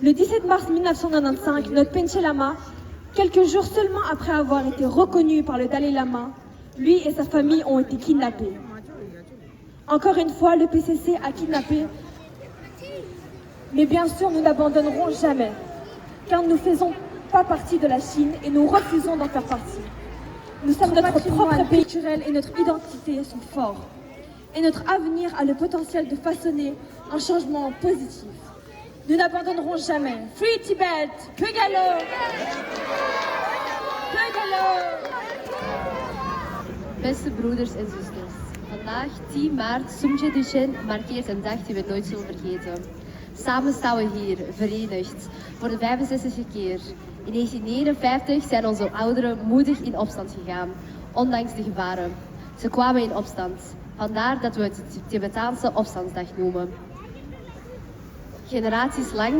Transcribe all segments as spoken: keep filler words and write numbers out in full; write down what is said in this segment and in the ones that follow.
Le dix-sept mars mille neuf cent quatre-vingt-cinq, notre Panche Lama, quelques jours seulement après avoir été reconnu par le Dalai Lama, lui et sa famille ont été kidnappés. Encore une fois, le P C C a kidnappé. Mais bien sûr, nous n'abandonnerons jamais, car nous ne faisons pas partie de la Chine et nous refusons d'en faire partie. Nous sommes notre propre pays culturel et notre identité sont forts. Et notre avenir a le potentiel de façonner un changement positif. Nous n'abandonnerons jamais. Free Tibet! Pögelo! Pögelo! Beste broeders en zusters, vandaag, tien maart, Sumche Duchen markeert een dag die we nooit zullen vergeten. Samen staan we hier, verenigd, voor de vijfenzestigste keer. In negentien negenenvijftig zijn onze ouderen moedig in opstand gegaan, ondanks de gevaren. Ze kwamen in opstand. Vandaar dat we het Tibetaanse opstandsdag noemen. Generaties lang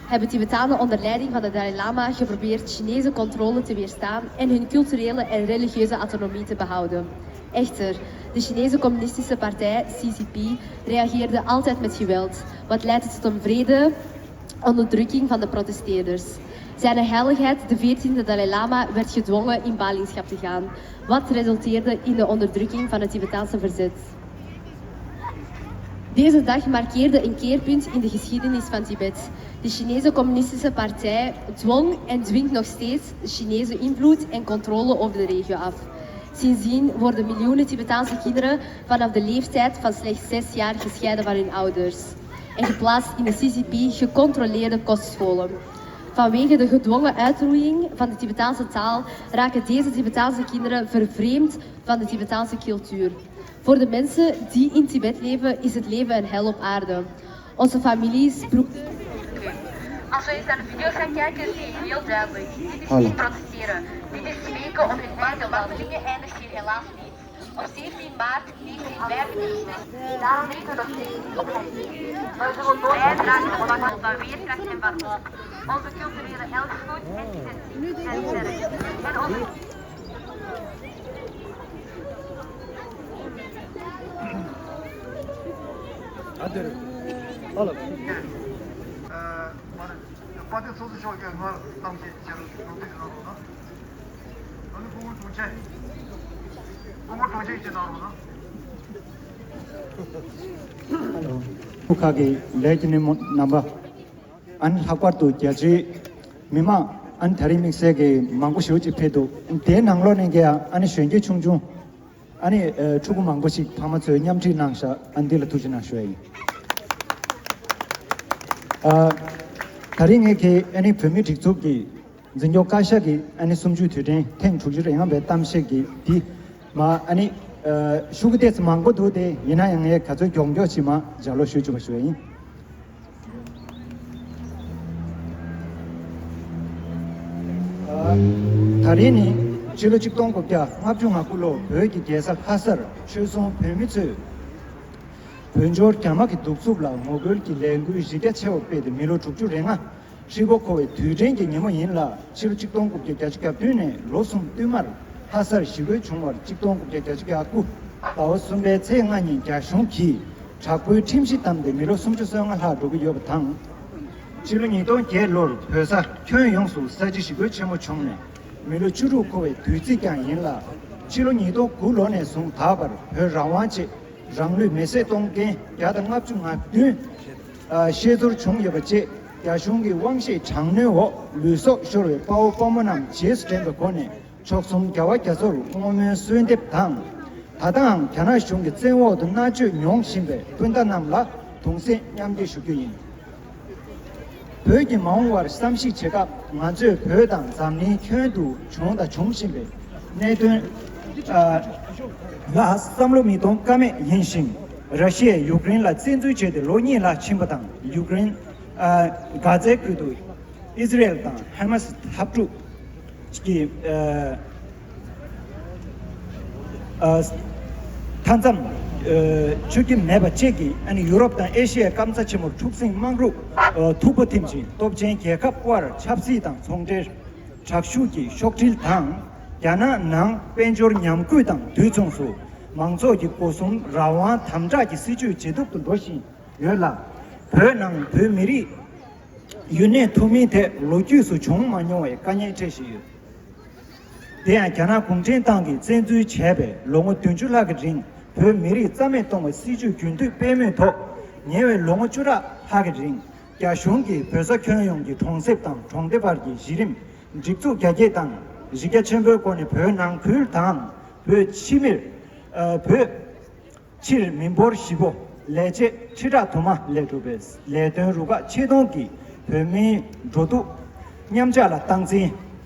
hebben Tibetanen onder leiding van de Dalai Lama geprobeerd Chinese controle te weerstaan en hun culturele en religieuze autonomie te behouden. Echter, de Chinese Communistische Partij, C C P, reageerde altijd met geweld, wat leidde tot een wrede onderdrukking van de protesteerders. Zijn Heiligheid de veertiende Dalai Lama werd gedwongen in ballingschap te gaan, wat resulteerde in de onderdrukking van het Tibetaanse verzet. Deze dag markeerde een keerpunt in de geschiedenis van Tibet. De Chinese Communistische Partij dwong en dwingt nog steeds Chinese invloed en controle over de regio af. Sindsdien worden miljoenen Tibetaanse kinderen vanaf de leeftijd van slechts zes jaar gescheiden van hun ouders en geplaatst in de C C P-gecontroleerde kostscholen. Vanwege de gedwongen uitroeiing van de Tibetaanse taal raken deze Tibetaanse kinderen vervreemd van de Tibetaanse cultuur. Voor de mensen die in Tibet leven, is het leven een hel op aarde. Onze families, broeders. Als we eens naar de video's gaan kijken, zie je heel duidelijk. Dit is niet protesteren. Dit is smeken om hun eigen land. Dingen eindigt hier helaas niet. Op zeventien maart negentien vijfennegentig, daarom weten we nog steeds niet. Maar we zullen nooit bijdragen tot wat van weerkracht en van onze culturele erfgoed en identiteit en onze དཔལ་ལྡན་ཚོགས་གཙོ་མཆོག་གིས་ངར་གཏམ་བཤད་བྱེད་རོགས་གནང་རོགས་གནང་། ཨ་ནི་སྐུ་ངོ་དྲུང་ཆེ། སྐུ་ངོ་དྲུང་ཆེ་ཡིན་གནང་རོགས་གནང་། ཁག་གི་ལས་ཀྱི་སྣེ་མོ་རྣམ་པ། ཨ་ནི་ལྷག་པར་དུ་རྒྱ་ཆེའི་མི་མང་། ཨ་ནི་དེ་རིང་དམིགས་བསལ་གྱི་མང་པོ་ཞེ་པོ་ཅིག་ཕེབས་འདུག་དེའི་ནང་ལོགས་ནས་ཀྱང་ཨ་ནི་གཞོན་སྐྱེས་ཆུང་ཆུང་། ཨ་ནི་ཕྲུ་གུ་མང་པོ་ཞིག་ཕ་མ་ཚོས་མཉམ་ཁྲིད་གནང་ཤག་ཨ་ནི་འདི་ལ་ཐུགས་རྗེ་གནང་ཞུ་ཡ་ཡིན། ཨ། དེ་རིང་ངས་ཀྱི་ཨ་ནི་བོད་མིའི་སྒྲིག་འཛུགས་ཀྱི་འཛིན་སྐྱོང་བཀའ་ཤག་གི་ཨ་ནི་གསུམ་བཅུའི་དུས་དྲན་ཐེངས་དྲུག་ཅུ་རེ་ལྔ་པའི་གཏམ་བཤད་ཀྱི་འདི་མ་ཨ་ནི་ཤོག་གུ་ཏོག་ཙམ་མང་པོ་འདུག་སྟེ། ཡིན་ན་ཡང་ངས་ག་ཚོད་མགྱོགས་མགྱོགས་ཅིག་མ་ལྗགས་ཀློག་ཞུ་བཅུག་པ་ཞུ་ཡ་ཡིན། ད་རེས་ནི་ཕྱི་ལོ་ཆིག་སྟོང་དགུ་བརྒྱ་ལྔ་བཅུ་ང་དགུ་ལོར་བོད་ཀྱི་རྒྱལ་ས་ལྷ་སར་ཆོས་སྲུང་བོད་མི་ཚོས་བོད་འབྱོར་རྒྱ་དམར་གྱི་གདུག་རྩུབ་ལ་ངོ་རྒོལ་གྱི་ལས་འགུལ་གཞི་རྒྱ་ཆེ་བ་སྤེལ་ཏེ། མི་ལོ་དྲུག་ཅུ་རེ་ལྔ་ཧྲིལ་པོ་འཁོར་བའི་དུས་དྲན་གྱི་ཉིན་མོ་ཡིན་ལ། ཕྱི་ལོ་ཆིག་སྟོང་དགུ་བརྒྱ་བརྒྱད་ཅུ་གྱ་བདུན་ནས་ལོ་གསུམ་བསྟུད་མར་ལྷ་སར་ཞི་རྒོལ་བྱུང་བར། ཆིག་སྟོང་དགུ་བརྒྱ་བརྒྱད་ཅུ་གྱ་དགུ་ཟླ་བ་གསུམ་པའི་ཚེས་ལྔ་ཉིན་རྒྱ་གཞུང་གིས་དྲག་པོའི་ཁྲིམས་གཞི་བསྡམས་ཏེ་མི་ལོ་སུམ་ཅུ་སོ་ལྔ་ལྷག་འགྲོ་གི་ཡོད་པ་དང་། ཕྱི་ལོ་ཉིས་སྟོང་བརྒྱད་ལོར་བོད་ས་ཁྱོན་ཡོངས་སུ་ས་བྱི་ཞི་རྒོལ་ཆེན་མོ་བྱུང་ནས་མི་ལོ་བཅུ་དྲུག་འཁོར་བའི་དུས་ཚིགས་ཀྱང་ཡིན་ལ། ཕྱི་ལོ་ཉིས་སྟོང་དགུ་ལོ་ནས་བཟུང་ད་བར་བོད་རང་དབང་ཆེད་རང་ལུས་མེ་བསྲེགས་གཏོང་མཁན་བརྒྱ་དང་ལྔ་བཅུ་ང་བདུན་ཤེས་ཚོར་བྱུང་ཡོད་པ་བཅས། རྒྱ་གཞུང་གི་དབང་ཤེད་དྲག་གནོན་འོག་ལུས་སྲོག་ཤོར་བའི་དཔའ་བོ་དཔའ་མོ་རྣམས་རྗེས་སུ་དྲན་པའི་སྒོ་ནས། མཆོག་གསུམ་རྒྱལ་བ་རྒྱ་མཚོར་བསྔོ་སྨོན་གསོལ་འདེབས་དང་། ད་ལྟའང་རྒྱ་ནག་གཞུང་གི་བཙན་འོག་ཏུ་མནར་གཅོད་མྱོང་བཞིན་པའི་སྤུན་ཟླ་རྣམས་ལ་གདུང་སེམས་མཉམ་སྐྱེད་ཞུ་རྒྱུ་ཡིན། བོད་ཀྱི་མ་འོངས་པར་བསམ་གཞིག་བྱེད་སྐབས། ང་ཚོས་བོད་དང་འཛམ་གླིང་ཁྱོན་དུ་བྱུང་དང་འབྱུང་བཞིན་པའི་གནད་དོན་ལ་བསམ་བློ་མི་གཏོང་ཀ་མེད་ཡིན་ཞིང་། ར་ཤི་ཡས་ཡུཀ་རེན་ལ་བཙན་འཛུལ་བྱས་ཏེ་ལོ་གཉིས་ལྷག་ཕྱིན་པ་དང་། ཡུཀ་རེན་གྷ་ཛའི་ཁུལ་དུ་ཨི་ཟི་རེལ་དང་ཧ་མ་སི་འཐབ་འཁྲུག་གི་ཨ་ཨ་མཐའ་མཚམས་ཨ་ཆོད་ཀྱི་མེད་པ་བཅས་ཀྱི། ཨ་ནི་ཡུ་རོབ་དང་ཨེ་ཤི་ཡའི་སྐམ་ས་ཆེན་མོར་འཁྲུག་ཟིང་དམག་འཁྲུག་ཨ་མཐུག་པོ་ཐིམ་ཞིང་། སྟོབས་ཆེན་རྒྱལ་ཁབ་དབར་ཆབ་སྲིད་དང་ཚོང་འབྲེལ་དྲག་ཤུགས་ཀྱིས་ཤོག་དྲིལ་དང་། རྒྱ་ནག་ནང་དཔལ་འབྱོར་ཉམས་རྒུད་དང་དུས་མཚུངས་སུ་མང་ཚོགས་ཀྱི་སྒོ་སྲུང་རང་དབང་དམ་དྲག་གི་སྲིད་ཇུས་ཇེ་སྡུག་ཏུ་འགྲོ་བཞིན་ཡོད་ལ། བོད་ནང་བོད་མི་རིགས་ ཡུན་གནས་ཐུབ་མིན་ཐད་ལོ་རྒྱུས་སུ་བྱུང་མ་མྱོང་བའི་དཀའ་ངལ་འཕྲད་བཞིན་ཡོད། དེ་ཡང་རྒྱ་ནག་གུང་ཁྲན་ཏང་གིས་བཙན་འཛུལ་བྱས་པའི་ལོ་ངོ་བདུན་ཅུ་ལྷག་གི་རིང་བོད་མི་རིགས་རྩ་མེད་གཏོང་བའི་སྲིད་ཇུས་རྒྱུན་མཐུད་སྤེལ་མུས་ཐོག་ཉེ་བའི་ལོ་ངོ་བཅུ་ཕྲག་ལྷག་གི་རིང་རྒྱ་གཞུང་གིས་བོད་ས་ཁྱོན་ཡོངས་ཀྱི་གྲོང་གསེབ་དང་གྲོང་སྡེ་བར་གྱི་གཞི་རིམ་སྒྲིག་འཛུགས་རྒྱ་སྐྱེད་དང་། གཞི་རྒྱ་ཆེན་པོའི་སྒོ་ནས་བོད་ནང་ཁུལ་དང་། བོད་ཕྱི་མིར། ཨ། བོད་ཕྱིར་མི་འབོར་བཞི་པོ། ལས་བྱེད་ཁྲི་ཕྲག་དུ་མ་ལས་གྲུབ་པའི་ལས་དོན་རུ་ཁག་ཆེད་གཏོང་གིས་བོད་མིའི་འགྲོ་འདུག་མཉམ་འཇགས་ལ་སྟངས་འཛིན།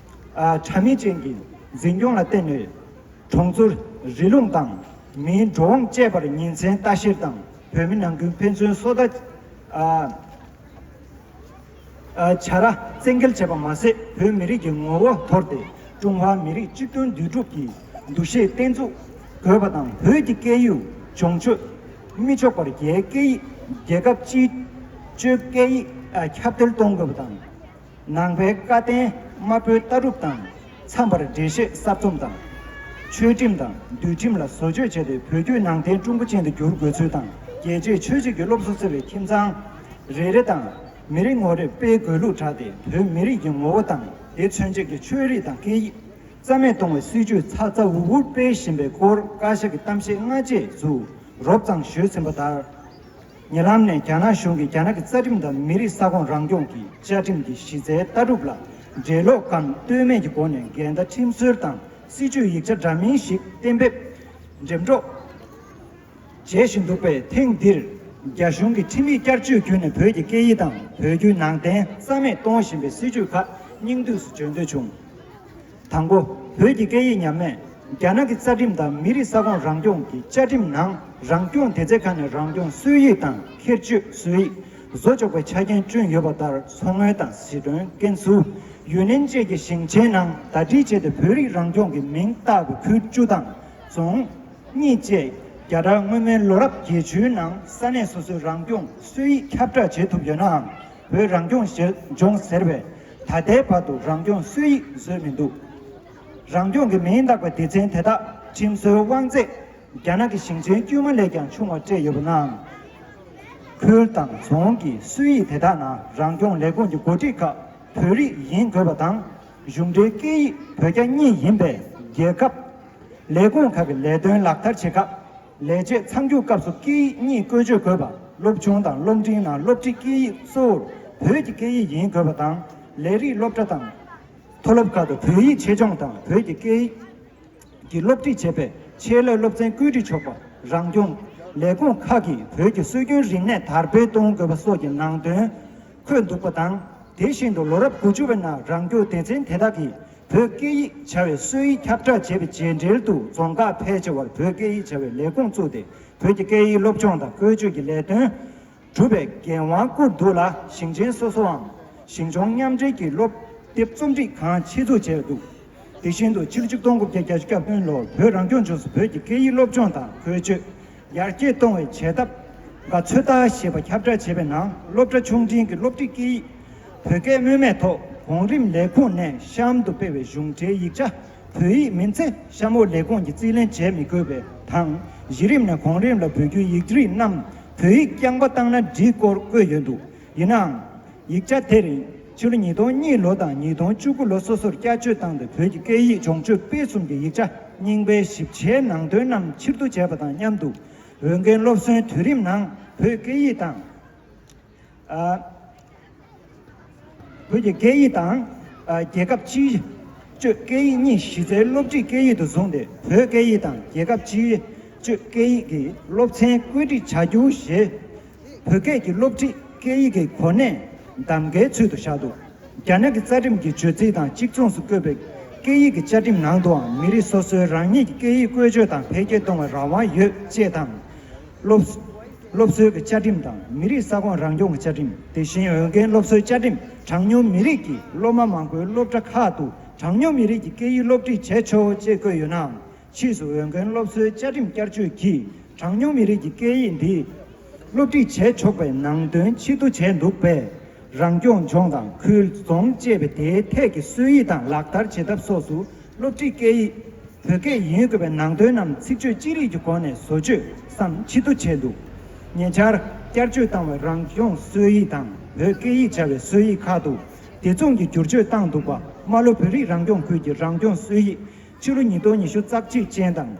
ཨ། དྲ་མིག་ཅན་གྱི་འཛིན་སྐྱོང་ལ་བརྟེན་ནས་གྲོང་ཚོར་རི་ཀླུང་དང་མིའི་འགྲོ་འོང་བཅས་པར་ཉིན་མཚན་ལྟ་བཤེར་དང་བོད་མི་ནང་ཁུལ་ཕན་ཚུན་སོ་ལྟ། ཨ། བྱ་ར་བཙན་འགེལ་བྱས་པ་མ་ཟད། བོད་མི་རིགས་ཀྱི་ངོ་བོ་དོར་ཏེ། ཀྲུང་ཧྭ་མི་རིགས་གཅིག་མཐུན་འདུས་གྲུབ་ཀྱི་འདུ་ཤེས་བརྟན་འཛུགས་དགོས་པ་དང་། བོད་ཀྱི་སྐད་ཡིག་སྦྱོང་སྤྱོད་མི་ཆོག་པར། རྒྱའི་སྐད་ཡིག་རྒྱལ་ཁབ་སྤྱི་སྤྱོད་སྐད་ཡིག་ཁྱབ་གདལ་གཏོང་དགོས་པ་དང་། ནང་པའི་བཀའ་བསྟན་དམར་པོའི་ལྟ་གྲུབ་དང་འཚམ་པར་འགྲེལ་བཤད་གསར་རྩོམ་དང་། ཆོས་ཁྲིམས་དང་འདུལ་ཁྲིམས་ལ་བཟོ་བཅོས་བྱས་ཏེ། བོད་བརྒྱུད་ནང་བསྟན་ཀྲུང་གོ་ཅན་དུ་བསྒྱུར་དགོས་ཚུལ་དང་། རྒྱལ་གཅེས་ཆོས་གཅེས་ཀྱི་སློབ་གསོ་བསྩལ་བའི་ཁྱིམ་ཚང་རེ་རེ་དང་། མི་རེ་ངོ་རེར་སྤེལ་དགོས་ལུགས་བསྒྲགས་ཏེ། བོད་མི་རིགས་ཀྱི་ངོ་བོ་དང་། དེ་མཚོན་བྱེད་ཀྱི་ཆོས་རིག་དང་སྐད་ཡིག་རྩ་མེད་གཏོང་བའི་སྲིད་ཇུས་ཚ་ཚ་འུར་འུར་སྤེལ་བཞིན་པའི་སྐོར་བཀའ་ཤག་གི་གཏམ་བཤད་སྔ་རྗེས་སུ་རོབ་ཙམ་ཞུས་ཟིན་པ་ལྟར། ཉེ་ལམ་ནས་རྒྱ་ནག་གཞུང་གིས་རྒྱ་ནག་གི་རྩ་ཁྲིམས་དང་མི་རིགས་ས་ཁོངས་རང་སྐྱོང་གི་བཅའ་ཁྲིམས་ཀྱི་གཞི་རྩའི་ལྟ་གྲུབ་ལ་འགྲེལ་ལོག་གམ་ལྟོས་མེད་ཀྱི་སྒོ་ནས་འགལ་ཟླ་ཁྲིམས་སྲོལ་དང་སྲིད་ཇུས་ཡིག་ཆ་འདྲ་མིན་ཞིག་གཏན་འབེབས་འགྲེམས་སྒྲོག་བྱེད་བཞིན་འདུག་པས། ཐེངས་འདིར་རྒྱ་གཞུང་གིས་ཁྲིམས་ཡིག་བསྐྱར་བཅོས་བརྒྱུད་ནས་བོད་ཀྱི་སྐད་ཡིག་དང་བོད་བརྒྱུད་ནང་བསྟན་རྩ་མེད་གཏོང་བཞིན་པའི་སྲིད་ཇུས་ཁག་སྙིང་བསྡུས་སུ་བརྗོད་འདོད་བྱུང་། དང་པོ། བོད་ཀྱི་སྐད་ཡིག་ཉམས་མེད། རྒྱ་ནག་གི་རྩ་ཁྲིམས་དང་མི་རིགས་ས་ཁོངས་རང་སྐྱོང་གི་བཅའ་ཁྲིམས་ནང་རང་སྐྱོང་དེ་ཚོའི་ཁ་ནས་རང་སྐྱོང་སྲོལ་ཡིག་དང་ཁྱད་ཆོས་སྲོལ་ཡིག་བཟོ་ཆོག་པའི་ཆ་རྐྱེན་བསྐྲུན་ཡོད་པ་ལྟར། མཚོ་སྔོན་དང་ཟི་ཁྲོན། ཀན་སུའུ། ཡུན་ནན་བཅས་ཀྱི་ཞིང་ཆེན་ནང་ཟླ་སྒྲིལ་བྱས་ཏེ་བོད་རིགས་རང་སྐྱོང་གི་མིང་བཏགས་པའི་ཁུལ་བཅུ་དང་རྫོང་གཉིས་བཅས་རྒྱ་གར་སྔོན་མའི་ལོ་རབས་བརྒྱད་ཅུའི་ནང་ས་གནས་སོ་སོའི་རང་སྐྱོང་སྲོལ་ཡིག་ཁྱབ་བསྒྲགས་བྱེད་ཐུབ་ཡོད་ནའང་། བོད་རང་སྐྱོང་ཞེས་སྦྱོང་ཟེར་བས་ད་ལྟའི་བར་དུ་རང་སྐྱོང་སྲོལ་ཡིག་བཟོས་མི་འདུག་རང་སྐྱོང་གི་མིང་བཏགས་པའི་སྡེ་ཚན་དེ་དག་ཁྲིམས་སྲོལ་དབང་ཚད་རྒྱ་ནག་གི་ཞིང་ཆེན་དཀྱུས་མ་ལས་ཀྱང་ཆུང་བ་སྤྲད་ཡོད་པ་ནའང་། ཁུལ་དང་རྫོང་གི་སྲོལ་ཡིག་དེ་དག་ནང་རང་སྐྱོང་ལས་ཁུངས་ཀྱི་འགོ་ཁྲིད་ཁག་བོད་རིགས་ཡིན་དགོས་པ་དང་། གཞུང་འབྲེལ་སྐད་ཡིག་བོད་རྒྱ་གཉིས་ཡིན་པས། རྒྱལ་ཁབ་ལས་ཁུངས་ཁག་གི་ལས་དོན་ལག་བསྟར་བྱེད་སྐབས། ལས་བྱེད་མཚམས་འཇོག་སྐབས་སུ་སྐད་ཡིག་གཉིས་བཀོལ་སྤྱོད་དགོས་པ། སློབ་ཆུང་དང་སློབ་འབྲིང་ནང་སློབ་ཁྲིད་སྐད་ཡིག་གཙོ་བོར་བོད་ཀྱི་སྐད་ཡིག་ཡིན་དགོས་པ་དང་། ལས་རིགས་སློབ་གྲྭ་དང་མཐོ་སློབ་ཁག་ཏུ་བོད་ཡིག་ཆེད་སྦྱོང་དང་བོད་ཀྱི་སྐད་ཡིག་གི་སློབ་ཁྲིད་བྱེད་པའི་ཆེད་ལས་སློབ་ཚན་བཀོད་སྒྲིག་ཆོག་པ། རང་སྐྱོང་ལས་ཁུངས་ཁག་གིས་བོད་ཀྱི་སྲོལ་རྒྱུན་རིག་གནས་དར་སྤེལ་གཏོང་དགོས་པ་སོགས་ཀྱི་ནང་དོན་འཁོད་འདུག་པ་དང་། དེ་བཞིན་དུ་ལོ་རབས་དགུ་བཅུ་པའི་ནང་རང་སྐྱོང་སྡེ་ཚན་དེ་དག་གིས་བོད་སྐད་ཡིག་བྱ་བའི་སྲོལ་ཡིག་ཁྱབ་བསྒྲགས་བྱེད་པའི་རྗེས་འབྲེལ་དུ་རྫོང་ཁག་ཕལ་ཆེ་བར་བོད་སྐད་ཡིག་བྱ་བའི་ལས་ཁུངས་བཙུགས་ཏེ། བོད་ཀྱི་སྐད་ཡིག་སློབ་སྦྱོང་དང་བཀོལ་སྤྱོད་ཀྱི་ལས་དོན་སྒྲུབ་པའི་འགན་དབང་བསྐུར་འདུག་ལ། ཞིང་ཆེན་སོ་སོའང་ཞིང་ལྗོངས་མཉམ་འབྲེལ་གྱི་སློབ་དེབ་རྩོམ་སྒྲིག་ཁང་ཆེད་འཛུགས་བྱས་འདུག་དེ་བཞིན་དུ་ཕྱི་ལོ་ཆིག་སྟོང་དགུ་བརྒྱ་བརྒྱད་ཅུ་གྱ་བདུན་ལོར་བོད་རང་སྐྱོང་ལྗོངས་སུ་བོད་ཀྱི་སྐད་ཡིག་སློབ་སྦྱོང་དང་བཀོལ་སྤྱོད་ཡར་རྒྱས་གཏོང་བའི་བྱེད་ཐབས་འགའ་ཚོད་ལྟ་ཞེས་པ་ཁྱབ་བསྒྲགས་བྱས་པའི་ནང་། སློབ་གྲྭ་ཆུང་འབྲིང་གི་སློབ་ཁྲིད་སྐད་ཡིག་བོད་སྐད་སྨོས་མེད་ཐོག་གོང་རིམ་ལས་ཁུངས་ནས་གཤམ་དུ་སྤེལ་བའི་གཞུང་འབྲེལ་ཡིག་ཆ་བོད་ཡིག་མིན་ཚེ་གཤམ་འོག་ལས་ཁུངས་ཀྱིས་རྩིས་ལེན་བྱེད་མི་དགོས་པའི་དང་། གཞི་རིམ་ནས་གོང་རིམ་ལ་བོད་བརྒྱུད་ཡིག་རིགས་རྣམས་བོད་ཡིག་རྐྱང་པ་བཏང་ན་འགྲིག་སྐོར་བཀོད་ཡོད་འདུག་ཡིན་ནའང་། ཡིག་ཆ་དེ་རིང་ཕྱི་ལོ་ཉིས་སྟོང་གཉིས་ལོ་དང་ཉིས་སྟོང་བཅུ་དགུ་ལོ་སོ་སོར་བསྐྱར་བཅོས་བཏང་སྟེ། བོད་ཀྱི་སྐད་ཡིག་སྦྱོང་སྤྱོད་སྤེལ་གསུམ་གྱི་ཡིག་ཆ་རྙིང་པའི་ཞིབ་ཆའི་ནང་དོན་རྣམས་ཕྱིར་བསྡུ་བྱས་པ་དང་མཉམ་དུ། འོས་འགན་སློབ་གསོའི་དུས་རིམ་ནང་བོད་སྐད་ཡིག་དང་། ཨ། བོད་ཀྱི་སྐད་ཡིག་དང་། ཨ། རྒྱལ་ཁབ་སྤྱིའི་སྤྱོད་སྐད་ཡིག་གཉིས་གཞི་རྩའི་སློབ་ཁྲིད་སྐད་ཡིག་ཏུ་བཟུང་སྟེ། བོད་སྐད་ཡིག་དང་རྒྱལ་ཁབ་སྤྱིའི་སྤྱོད་སྐད་ཡིག་གི་སློབ་ཚན་བཀོད་སྒྲིག་བྱ་རྒྱུ་ཞེས། བོད་སྐད་ཀྱི་སློབ་ཁྲིད་སྐད་ཡིག་གི་གོ་གནས་འདེམས་ཀའི་ཚུལ་དུ་བཞག་འདུག་རྒྱ་ནག་གི་རྩ་ཁྲིམས་ཀྱི་བརྗོད་ཚིག་དང་གཅིག་མཚུངས་སུ་བཀོད་པའི་སྐད་ཡིག་གི་བཅའ་ཁྲིམས་ནང་དུའང་མི་རིགས་སོ་སོའི་རང་ཉིད་ཀྱི་སྐད་ཡིག་བཀོལ་སྤྱོད་དང་འཕེལ་རྒྱས་གཏོང་བའི་རང་དབང་ཡོད་ཅེས་དང་། སློབ། སློབ་གསོའི་བཅའ་ཁྲིམས་དང་མི་རིགས་ས་ཁོངས་རང་སྐྱོང་གི་བཅའ་ཁྲིམས། དེ་བཞིན་འོས་འགན་སློབ་གསོའི་བཅའ་ཁྲིམས། གྲངས་ཉུང་མི་རིགས་ཀྱི་སློབ་མ་མང་པོའི་སློབ་གྲྭ་ཁག་ཏུ་གྲངས་ཉུང་མི་རིགས་ཀྱི་སྐད་ཡིག་སློབ་ཁྲིད་བྱས་ཆོག་ཅེས་བཀོད་ཡོད་ནའང་། ཕྱིས་སུ་འོས་འགན་སློབ་གསོའི་བཅའ་ཁྲིམས་བསྐྱར་བཅོས་ཀྱིས་གྲངས་ཉུང་མི་རིགས་ཀྱི་སྐད་ཡིག་འདི་སློབ་ཁྲིད་བྱས་ཆོག་པའི་ནང་དོན་ཕྱིར་བསྡུ་བྱས་འདུག་པས། རང་སྐྱོང་ལྗོངས་དང་ཁུལ་རྫོང་བཅས་པའི་དེའི་ཐད་ཀྱི་སྲོལ་ཡིག་དང་ལག་བསྟར་བྱེད་ཐབས་སོགས་སུ་སློབ་ཁྲིད་སྐད་ཡིག་བོད་སྐད་ཡིན་དགོས་པའི་ནང་དོན་རྣམས་ཚིག་བརྗོད་ཅི་རིགས་ཀྱི་སྒོ་ནས་བཟོ་བཅོས་སམ་ཕྱིར་བསྡུ་བྱས་འདུག་ཉེ་ཆར། བསྐྱར་བཅོས་བཏང་བའི་རང་སྐྱོང་སྲོལ་ཡིག་དང་བོད་སྐད་ཡིག་བྱ་བའི་སྲོལ་ཡིག་ཁག་ཏུ་དེ་མཚུངས་ཀྱི་བསྒྱུར་བཅོས་བཏང་འདུག་པ། རྨ་ལྷོ་བོད་རིགས་རང་སྐྱོང་ཁུལ་གྱི་རང་སྐྱོང་སྲོལ་ཡིག་ཕྱི་ལོ་ཉིས་སྟོང་ཉི་ཤུ་རྩ་གཅིག་ཅན་དང་།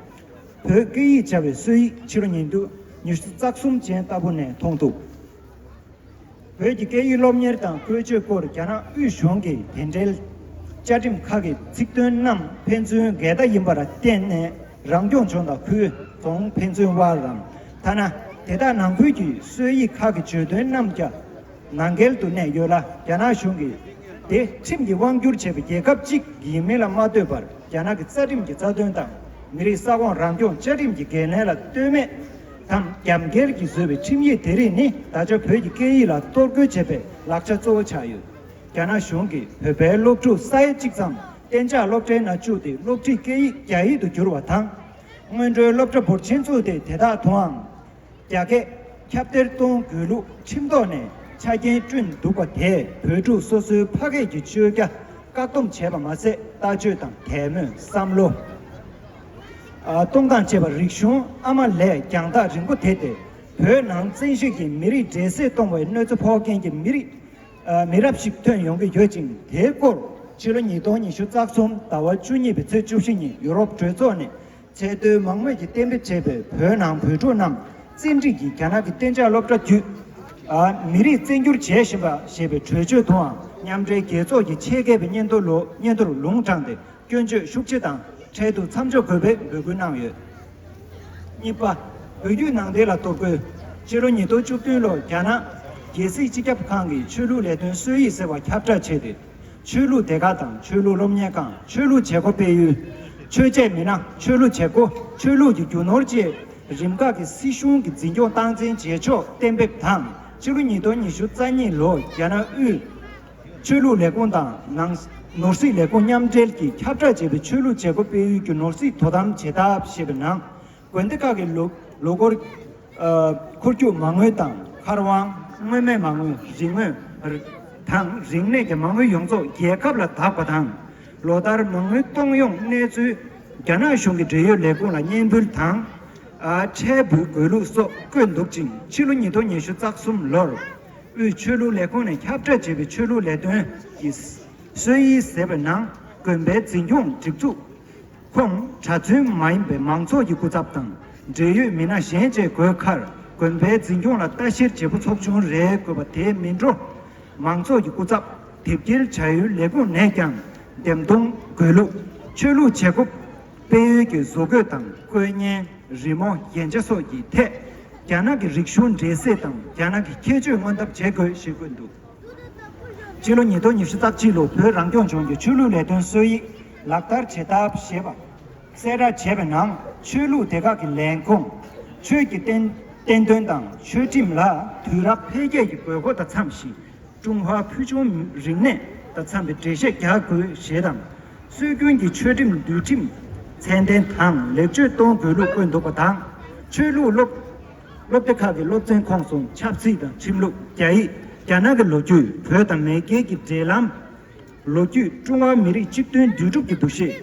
བོད་སྐད་ཡིག་བྱ་བའི་སྲོལ་ཡིག་ཕྱི་ལོ་ཉིས་སྟོང་ཉི་ཤུ་རྩ་གསུམ་ཅན་ལྟ་བུ་ནས་མཐོང་ཐུབ། བོད་ཀྱི་སྐད་ཡིག་སློབ་གཉེར་དང་བཀོལ་སྤྱོད་སྐོར་རྒྱ་ནག་དབུས་གཞུང་གི་དེ་འབྲེལ་བཅའ་ཁྲིམས་ཁག་གི་ཚིག་དོན་རྣམས་ཕན་ཚུན་འགལ་ཟླ་ཡིན་པར་བརྟེན་ནས་རང་སྐྱོང་ལྗོངས་དང་ཁུལ་རྫོང་ཕན་ཚུན་དབར་རམ། ཐ་ན་དེ་དག་ནང་ཁུལ་གྱི་སྲོལ་ཡིག་ཁག་གི་བརྗོད་དོན་རྣམས་ཀྱང་ནང་འགལ་དུ་གནས་ཡོད་ལ། རྒྱ་ནག་གཞུང་གིས་དེ་ཁྲིམས་ཀྱིས་དབང་བསྒྱུར་བྱས་པའི་རྒྱལ་ཁབ་ཅིག་ཡིན་མིན་ལ་མ་ལྟོས་པར། རྒྱ་ནག་གི་རྩ་ཁྲིམས་ཀྱི་རྩ་དོན་དང་མི་རིགས་ས་ཁོངས་རང་སྐྱོང་བཅའ་ཁྲིམས་ཀྱི་འགན་ལེན་ལ་ལྟོས་མེད་དམ་རྒྱབ་འགལ་གྱིས་བཟོས་པའི་ཁྲིམས་ཡིག་དེ་རིགས་ནི་ད་ཆ་བོད་ཀྱི་སྐད་ཡིག་ལ་གཏོར་རྒོལ་བྱེད་པའི་ལག་ཆ་གཙོ་བོ་ཆགས་ཡོད། རྒྱ་ནག་གཞུང་གིས་བོད་པའི་སློབ་ཕྲུག་ས་ཡ་གཅིག་ཙམ་གཏན་འཇགས་སློབ་གྲྭའི་ནང་བཅུག་སྟེ་སློབ་ཁྲིད་སྐད་ཡིག་རྒྱ་ཡིག་ཏུ་བསྒྱུར་བ་དང་། སྔོན་འགྲོའི་སློབ་གྲྭ་འབོར་ཆེན་བཙུགས་ཏེ་དེ་དག་ཏུའང་རྒྱ་སྐད་ཁྱབ་གདལ་གཏོང་དགོས་ལུགས་ཁྲིམས་ཐོག་ནས་ཆ་རྐྱེན་བསྐྲུན་འདུག་པ་དེས་བོད་ཕྲུག་སོ་སོའི་ཕ་སྐད་ཀྱི་བཅོས་རྒྱ་བཀག་སྡོམ་བྱས་པ་མ་ཟད། ལྟ་སྤྱོད་དང་དད་མོས་བསམ་བློ། ཨ། གཏོང་སྟངས་བཅས་པར་རིག་གཞུང་ཨ་མ་ལས་རྒྱང་ཐག་རིང་པོ་དེད་དེ། བོད་ནང་བཙན་ཤེད་ཀྱིས་མི་རིགས་འདྲེས་སྲེས་གཏོང་བའི་གནོད་འཚེ་ཕོག་མཁན་གྱི་མི་རིགས། ཨ། མི་རབས་ཤིག་ཐོན་ཡོང་གི་ཡོད་ཅིང་། དེའི་སྐོར་ཕྱི་ལོ་ཉིས་སྟོང་ཉི་ཤུ་རྩ་གསུམ་ཟླ་བ་བཅུ་གཉིས་པའི་ཚེས་བཅུ་བཞི་ཉིན་ཡུ་རོབ་གྲོས་ཚོགས་ནས་ཚད་མཐོའི་མང་མོས་ཀྱིས་གཏན་འབེབས་བྱས་པའི་བོད་ནང་བོད་ཕྲུག་རྣམས་བཙན་ཁྲིད་ཀྱིས་རྒྱ་ནག་གི་གཏན་འཇགས་སློབ་གྲྭ་བརྒྱུད། ཨ། མི་རིགས་བཙན་བསྒྱུར་བྱས་བཞིན་པ་ཞེས་པའི་གྲོས་ཆོད་དུའང་མཉམ་འབྲེལ་རྒྱལ་ཚོགས་ཀྱི་ཆེད་མཁས་པའི་སྙན་ཐོ་ལོ་སྙན་ཐོར་ལུང་དྲངས་ཏེ། སྐྱོན་བརྗོད་ཤུགས་ཆེ་དང་འཕྲལ་དུ་མཚམས་འཇོག་དགོས་པའི་འབོད་སྐུལ་གནང་ཡོད། གཉིས་པ། བོད་བརྒྱུད་ནང་བསྟན་ལ་གཏོར་རྒོལ། ཕྱི་ལོ་ཉིས་སྟོང་བཅུ་བདུན་ལོར་རྒྱ་ནག་རྒྱལ་སྲིད་སྤྱི་ཁྱབ་ཁང་གིས་ཆོས་ལུགས་ལས་དོན་སྲོལ་ཡིག་ཟེར་བ་ཁྱབ་བསྒྲགས་བྱས་ཏེ། ཆོས་ལུགས་སྡེ་ཁག་དང་ཆོས་ལུགས་སློབ་གཉེར་ཁང་། ཆོས་ལུགས་བྱེད་སྒོ་སྤེལ་ཡུལ། ཆོས་བྱེད་མི་སྣ། ཆོས་ལུགས་བྱེད་སྒོ། ཆོས་ལུགས་ཀྱི་རྒྱུ་ནོར་བཅས་རིམ་ཁག་གི་སྲིད་གཞུང་གི་འཛིན་སྐྱོང་སྟངས་འཛིན་བྱེད་ཕྱོགས་གཏན་འབེབས་དང་། ཕྱི་ལོ་ཉིས་སྟོང་ཉི་ཤུ་རྩ་གཉིས་ལོར་རྒྱ་ནག་དབུས་ཆོས་ལུགས་ལས་ཁུངས་དང་ནང་ནོར་སྲིད་ལས་ཁུངས་མཉམ་འབྲེལ་གྱིས་ཁྱབ་བསྒྲགས་བྱས་པའི་ཆོས་ལུགས་བྱེད་སྒོ་སྤེལ་ཡུལ་གྱི་ནོར་སྲིད་དོ་དམ་བྱེད་ཐབས་ཞེས་པའི་ནང་། དགོན་སྡེ་ཁག་གི་ལོ་ལོ་འཁོར། ཨ། འཁོར་རྒྱུག་མ་དངུལ་དང་མཁར་དབང་། མངོན་མེད་མ་དངུལ། རིག་དངོས་དང་རིག་གནས་ཀྱི་མ་དངུལ་ཡོངས་རྫོགས་རྒྱལ་ཁབ་ལ་བདག་པ་དང་། ལོ་ལྟར་མ་དངུལ་གཏོང་ཡོང་གནས་ཚུལ་རྒྱ་ནག་གཞུང་གི་འབྲེལ་ཡོད་ལས་ཁུངས་ལ་སྙན་འབུལ་དང་། ཨ། ཁྲལ་འབུལ་དགོས་ལུགས་སོགས་བཀོད་འདུག་ཅིང་། ཕྱི་ལོ་ཉིས་སྟོང་ཉི་ཤུ་རྩ་གསུམ་ལོར་དབུས་ཆོས་ལུགས་ལས་ཁུངས་ནས་ཁྱབ་བསྒྲགས་བྱས་པའི་ཆོས་ལུགས་ལས་དོན་གྱི་སྲོལ་ཡིག་ཟེར་བའི་ནང་། དགོན་པའི་འཛིན་སྐྱོང་སྒྲིག་འཛུགས་ཁོངས་གྲྭ་བཙུན་མ་ཡིན་པའི་མང་ཚོགས་ཀྱི་སྐུ་ཚབ་དང་འབྲེལ་ཡོད་མི་སྣ་གཞན་བཅས་དགོས་ཁར། དགོན་པའི་འཛིན་སྐྱོང་ལ་ལྟ་བཤེར་བྱེད་པོ་ཚོགས་ཆུང་རེ་དགོས་པ་དེ་མིན་འགྲོ། མང་ཚོགས་ཀྱི་སྐུ་ཚབ་དེབ་སྐྱེལ་བྱ་ཡུལ་ལས་ཁུངས་ནས་ཀྱང་འདེམས་གཏོང་དགོས་ལུགས། ཆོས་ལུགས་བྱེད་སྒོ་སྤེལ་ཡུལ་གྱི་བཟོ་བཀོད་དང་། བཀོད་རྙིང་། རི་མོ། རྒྱན་ཆ་སོགས་ཀྱི་ཐད། རྒྱ་ནག་གི་རིག་གཞུང་འདྲེས་སྲེས་དང་རྒྱ་ནག་གི་ཁྱད་ཆོས་མངོན་ཐབས་བྱེད་དགོས་ཞེས་བཀོད་འདུག། སྤྱི་ལོ་ཉིས་སྟོང་ཉི་ཤུ་རྩ་གཅིག་ལོར་བོད་རང་སྐྱོང་ལྗོངས་ཀྱི་ཆོས་ལུགས་ལས་དོན་སྲོལ་ཡིག་ལག་བསྟར་བྱེད་ཐབས་ཞེས་པ་གསལ་བསྒྲགས་བྱས་པའི་ནང་། ཆོས་ལུགས་སྡེ་ཁག་གི་ལས་ཁུངས། ཆོས་ཀྱི་བསྟན་བསྟན་དོན་དང་ཆོས་ཁྲིམས་ལ་དུས་རབས་འཕེལ་རྒྱས་ཀྱི་དགོས་མཁོ་དང་འཚམ་ཞིང་། ཀྲུང་ཧྭ་ཕུལ་བྱུང་རིག་གནས་དང་འཚམ་པའི་འགྲེལ་བཤད་རྒྱག་དགོས་ཞེས་དང་། སྲོལ་རྒྱུན་གྱི་ཆོས་ཁྲིམས་འདུལ་ཁྲིམས་ཚད་ལྡན་དང་ལེགས་བཅོས་གཏོང་དགོས་ལུགས་བཀོད་འདུག་པ་དང་། ཆོས་ལུགས་སློབ་སློབ་སྡེ་ཁག་གི་སློབ་ཚན་ཁོངས་སུ་ཆབ་སྲིད་དང་ཁྲིམས་ལུགས། རྒྱ་ཡིག་རྒྱ་ནག་གི་ལོ་རྒྱུས། བོད་དང་མེས་རྒྱལ་གྱི་འབྲེལ་ལམ། ལོ་རྒྱུས། ཀྲུང་ཧྭ་མི་རིགས་གཅིག་མཐུན་འདུས་གྲུབ་ཀྱི་འདུ་ཤེས།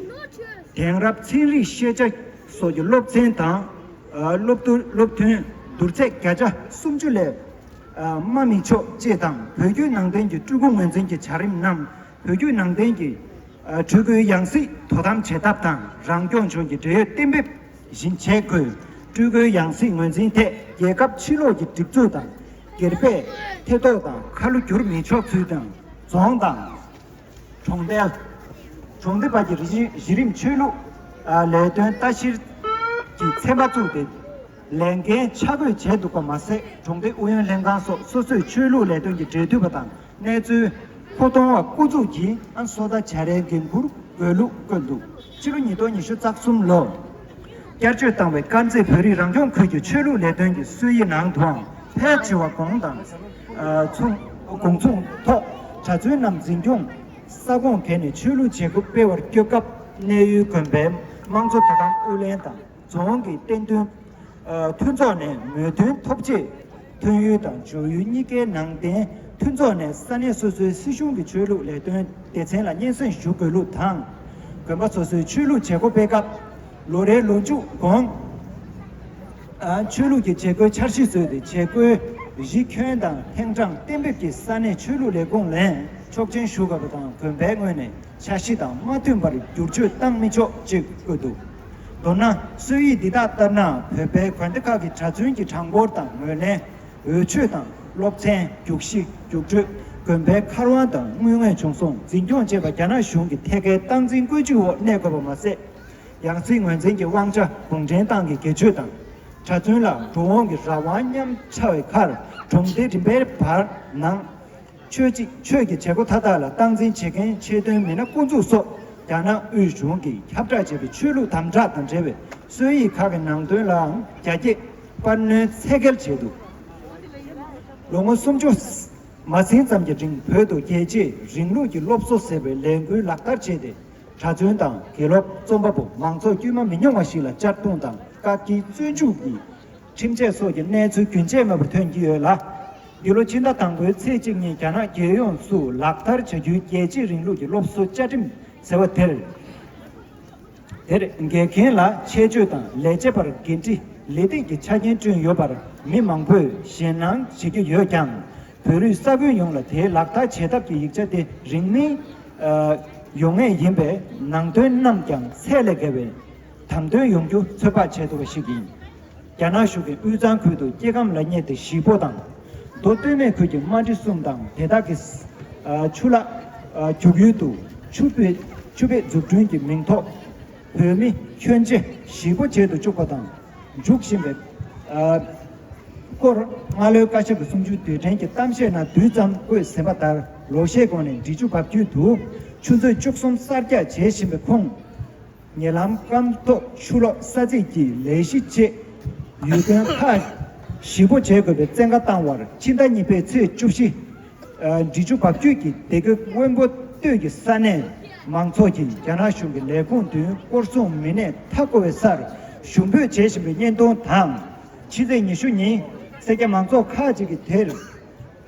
དེང་རབས་ཚན་རིག་ཤེས་བྱ་སོགས་ཀྱི་སློབ་ཚན་དང་། ཨ། སློབ་བསྡུར། སློབ་ཐོན། བསྡུར་ཚད་བརྒྱ་ཆ་སུམ་ཅུ་ལས། ཨ། མ་མི་ཆོག་ཅེས་དང་། བོད་བརྒྱུད་ནང་བསྟན་གྱི་སྤྲུལ་སྐུ་ངོས་འཛིན་གྱི་བྱ་རིམ་རྣམས་བོད་བརྒྱུད་ནང་བསྟན་གྱི། ཨ། སྤྲུལ་སྐུའི་ཡང་སྲིད་དོ་དམ་བྱེད་ཐབས་དང་། རང་སྐྱོང་ལྗོངས་ཀྱི་འབྲེལ་ཡོད་གཏན་འབེབས་བཞིན་བྱེད་དགོས། སྤྲུལ་སྐུའི་ཡང་སྲིད་ངོས་འཛིན་ཐད་རྒྱལ་ཁབ་ཕྱི་ལོགས་ཀྱི་སྒྲིག་འཛུགས་དང་། སྒེར་པས་ཐེ་གཏོགས་དང་ཁ་ལོ་བསྒྱུར་མི་ཆོག་ཚུལ་དང་། རྫོང་དང་། གྲོང་རྡལ། གྲོང་སྡེ་བར་གྱི་རི་གཞི་རིམ་ཆོས་ལུགས། ཨ། ལས་དོན་ལྟ་བཤེར་གྱི་ཚན་པ་བཙུགས་ཏེ། ལས་འགན་ཆ་བགོས་བྱས་འདུག་པ་མ་ཟད། གྲོང་སྡེ་ཨུ་ཡོན་ལྷན་ཁང་སོགས་སོ་སོས་ཆོས་ལུགས་ལས་དོན་གྱི་འབྲེལ་མཐུད་པ་དང་གནས་ཚུལ་མཁོ་གཏོང་བ་སྐུ་འཛུགས་ཀྱིས། ཨ། བཟོ་ལྟ་བྱ་རའི་འགན་འཁུར་དགོས་ལུགས་བཀོད་འདུག། ཕྱི་ལོ་ཉིས་སྟོང་ཉི་ཤུ་རྩ་གསུམ་ལོར་བསྐྱར་བཅོས་བཏང་བའི་དཀར་མཛེས་བོད་རིགས་རང་སྐྱོང་ཁུལ་གྱི་ཆོས་ལུགས་ལས་དོན་གྱི་སྲོལ་ཡིག་ནང་དུའང་ཕལ་ཆེ་བ་གོང་དང་། ཨ། མཚུངས། གོང་མཚུངས་ཐོག་གྲྭ་བཙུན་རྣམས་འཛིན་སྐྱོང་ས་ཁོངས་བརྒལ་ནས་ཆོས་ལུགས་བྱེད་སྒོ་སྤེལ་བར་བསྐྱོད་སྐབས། གནས་ཡུལ་དགོན་པའི་དམངས་གཙོ་དོ་དམ་ཨུ་ལྷན་དང་རྫོང་གི་བསྟན་དོན། ཨ། མཐུན་ཚོགས་ནས་མོས་མཐུན་ཐོབ་རྗེས། ཐོན་ཡུལ་དང་འབྱོར་ཡུལ་གཉིས་ཀའི་ནང་བསྟན་མཐུན་ཚོགས་ནས་ས་གནས་སོ་སོའི་སྲིད་གཞུང་གི་ཆོས་ལུགས་ལས་དོན་སྡེ་ཚན་ལ་སྙན་སེང་ཞུ་དགོས་ལུགས་དང་། དགོན་པ་སོ་སོའི་ཆོས་ལུགས་བྱེད་སྒོ་སྤེལ་སྐབས། ལོ་རེའི་ལོ་མཇུག་གོང། ཨ། ཆོས་ལུགས་ཀྱི་བྱེད་སྒོའི་འཆར་གཞི་བཟོས་ཏེ། བྱེད་སྒོའི་ གཞི་ཁྱོན་དང་ཐེངས་གྲངས་གཏན་འབེབས་ཀྱིས་ས་གནས་ཆོས་ལུགས་ལས་ཁུངས་ལ་ཆོག་མཆན་ཞུ་དགོས་པ་དང་། དགོན་པའི་ངོས་ནས་འཆར་གཞི་དང་མ་མཐུན་པར་བསྒྱུར་བཅོས་བཏང་མི་ཆོག་ཅེས་བཀོད་འདུག་མདོར་ན། སྲོལ་ཡིག་འདི་དག་ལྟར་ན། བོད་པའི་དགོན་སྡེ་ཁག་གི་གྲྭ་བཙུན་གྱི་གྲངས་འབོར་དང་ངོས་ལེན། འོས་ཆོས་དང་སློབ་ཚན། རྒྱུགས་གཞི། རྒྱུགས་སྤྲོད། དགོན་པའི་མཁར་དབང་དང་དངུལ་དངོས་བྱུང་སོང་འཛིན་སྐྱོང་བཅས་པ་རྒྱ་ནག་གཞུང་གི་ཐད་ཀའི་སྟངས་འཛིན་བཀོད་ཇུས་འོག་གནས་དགོས་པ་མ་ཟད། ཡང་སྲིད་ངོས་འཛིན་གྱི་དབང་ཆ་གུང་ཁྲན་ཏང་གི་སྒེར་གཅོད་དང་། གྲྭ་བཙུན་ལ་འགྲོ་འོང་གི་རང་དབང་ཉམས་ཆག་པའི་ཁར། གྲོང་སྡེ་རིམ་པའི་བར་ནང་ཆོས་ཀྱི་ཆོས་ཀྱི་བྱེད་སྒོ་མཐའ་དག་ལ་སྟངས་འཛིན་བྱེད་མཁན་ཆེད་དོན་མི་སྣ་སྐུ་འཛུགས་སོགས་རྒྱ་ནག་དབུས་གཞུང་གིས་ཁྱབ་བསྒྲགས་བྱས་པའི་ཆོས་ལུགས་དམ་དྲག་དང་འབྲེལ་བའི་སྲོལ་ཡིག་ཁག་གི་ནང་དོན་ལའང་རྒྱ་སྐྱེད་སྤར་སྣོན་ཚད་བརྒལ་བྱས་འདུག་ལོ་ངོ་སུམ་ཅུ་མ་ཟིན་ཙམ་གྱི་རིང་བོད་དུ་རྒྱལ་གཅེས་རིང་ལུགས་ཀྱི་སློབ་གསོ་ཟེར་བའི་ལས་འགུལ་ལག་བསྟར་བྱས་ཏེ། གྲྭ་བཙུན་དང་དགེ་སློབ། རྩོམ་པ་པོ། མང་ཚོགས་དཀྱུས་མ་མི་ཉུང་བ་ཞིག་ལ་གཅར་རྡུང་དང་བཀག་སྐྱིལ། བཙོན་འཇུག་གི་ཁྲིམས་ཆད་སོགས་ཀྱི་གནས་ཚུལ་རྒྱུན་ཆད་མེད་པར་ཐོན་གྱི་ཡོད་ལ། འདི་ལོ་ཕྱི་ཟླ་དང་པོའི་ཚེས་གཅིག་ཉིན་རྒྱ་ནག་རྒྱལ་ཡོངས་སུ་ལག་བསྟར་བྱ་རྒྱུའི་རྒྱལ་གཅེས་རིང་ལུགས་ཀྱི་སློབ་གསོ་བཅའ་ཁྲིམས་ཟེར་བ་དེར། དེར་འགལ་མཁན་ལ་ཆེད་བརྗོད་དང་ལས་བྱེད་པར་འགན་འཁྲི་ལས་སྟེགས་ཀྱི་ཆ་རྐྱེན་བསྐྲུན་ཡོད་པར་མི་མང་པོས་ཞེད་སྣང་བྱེད་ཀྱི་ཡོད་ཀྱང་། བོད་རིགས་ས་ཁུལ་ཡོངས་ལ་དེའི་ལག་བསྟར་བྱེད་ཐབས་ཀྱི་ཡིག་ཆ་དེ་རིང་མིན་ཡོང་ངེས་ཡིན་པས། ནང་དོན་རྣམས་ཀྱང་ཚད་ལས་བརྒལ་བའི་དམ་དོན་ཡོང་རྒྱུ་ཚོད་དཔག་བྱེད་ཐུབ་པ་ཞིག་ཡིན། རྒྱ་ནག་གཞུང་གིས་དབུས་གཙང་ཁུལ་དུ་སྐྱེ་ཁམས་ལ་བསྙད་དེ་གཞིས་སྤོ་དང་། མདོ་སྟོད་སྨད་ཁུལ་གྱི་རྨ་འབྲི་གསུམ་དང་དེ་དག་གི་ཆུ་ལག་རྒྱུག་ཡུལ་དུ་ཆུ་བེད་ཆུ་བེད་འཛུགས་སྐྲུན་གྱི་མིང་ཐོག་བོད་མི་ཁྱོན་ཆེ་གཞིས་སྤོ་བྱེད་དུ་བཅུག་པ་དང་འཇུག་བཞིན་པའི་སྐོར། སྔ་ལོའི་བཀའ་ཤག་གི་གསུང་ཆོས་དུས་དྲན་གྱི་གཏམ་བཤད་ནང་བསྡུས་ཙམ་བཀོད་ཟིན་པ་ལྟར། ལོ་ཤས་གོང་ནས་འབྲི་ཆུ་འབབ་རྒྱུད་དུ་ཆུ་མཛོད་བཅུ་གསུམ་གསར་རྒྱག་བྱེད་བཞིན་པའི་ཁོངས། ཉེ་ལམ་སྐམ་ཐོག་ཆུ་གློག་ས་ཚིགས་ཀྱི་ལས་གཞི་ཆེད་ཡུལ་དོན་ཁག་གཞིས་སྤོ་བྱེད་དགོས་པའི་བཙན་བཀའ་བཏང་བར། ཕྱི་ཟླ་གཉིས་པའི་ཚེས་བཅུ་བཞི། འབྲི་ཆུ་འབབ་རྒྱུད་ཀྱི་སྡེ་ཁུལ་དབོན་པོ་སྟོད་ཀྱི་ས་གནས་མང་ཚོགས་ཀྱིས་རྒྱ་ནག་གཞུང་གི་ལས་ཁུངས་མདུན་སྐོར་སྲུང་མི་སྣས་མཐའ་བསྐོར་བའི་སར་ཞུ་འབོད་བྱེད་བཞིན་པའི་བརྙན་ཐུང་དང་། ཕྱི་ཚེས་ཉི་ཤུ་ཉིན་སེར་སྐྱ་མང་ཚོགས་ཁག་ཅིག་གིས་དེར།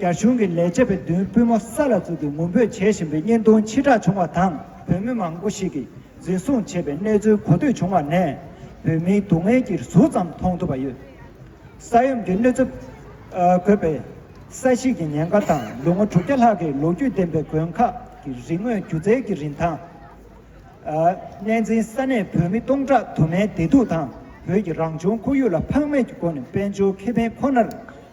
རྒྱ་གཞུང་གི་ལས་བྱེད་པའི་མདུན་པུས་མོ་ས་ལ་བཙུགས་ཏེ་ངུ་འབོད་བྱེད་བཞིན་པའི་བརྙན་ཐུང་ཕྱིར་བསྒྲགས་བྱུང་བ་དང་། བོད་མི་མང་པོ་ཞིག་གིས་འཛིན་བཟུང་བྱས་པའི་གནས་ཚུལ་གོ་ཐོས་བྱུང་བ་ནས། བོད་མིའི་སྡུག་བསྔལ་གྱི་ཟུར་ཙམ་མཐོང་ཐུབ་པ་ཡོད། ས་ཡོམ་གྱི་གནོད་འཚེ་ཨ་བཀོད་པའི་ས་གཞི་གི་ཉེན་ཁ་དང་། ལོ་ངོ་དྲུག་བརྒྱ་ལྷག་གི་ལོ་རྒྱུས་ལྡན་པའི་དགོན་ཁག་གི་རིག་དངོས་སྒྱུ་རྩལ་གྱི་རིན་ཐང་། ཨ་གནས་འཛིན་ས་གནས་བོད་མི་སྟོང་ཕྲག་དུ་མའི་བདེ་སྡུག་དང་། བོད་ཀྱི་རང་བྱུང་ཁོར་ཡུག་ལ་ཕངས་མེད་ཀྱི་སྒོ་ནས་དཔལ་འབྱོར་ཁེ་ཕན་ཁོ་ནར་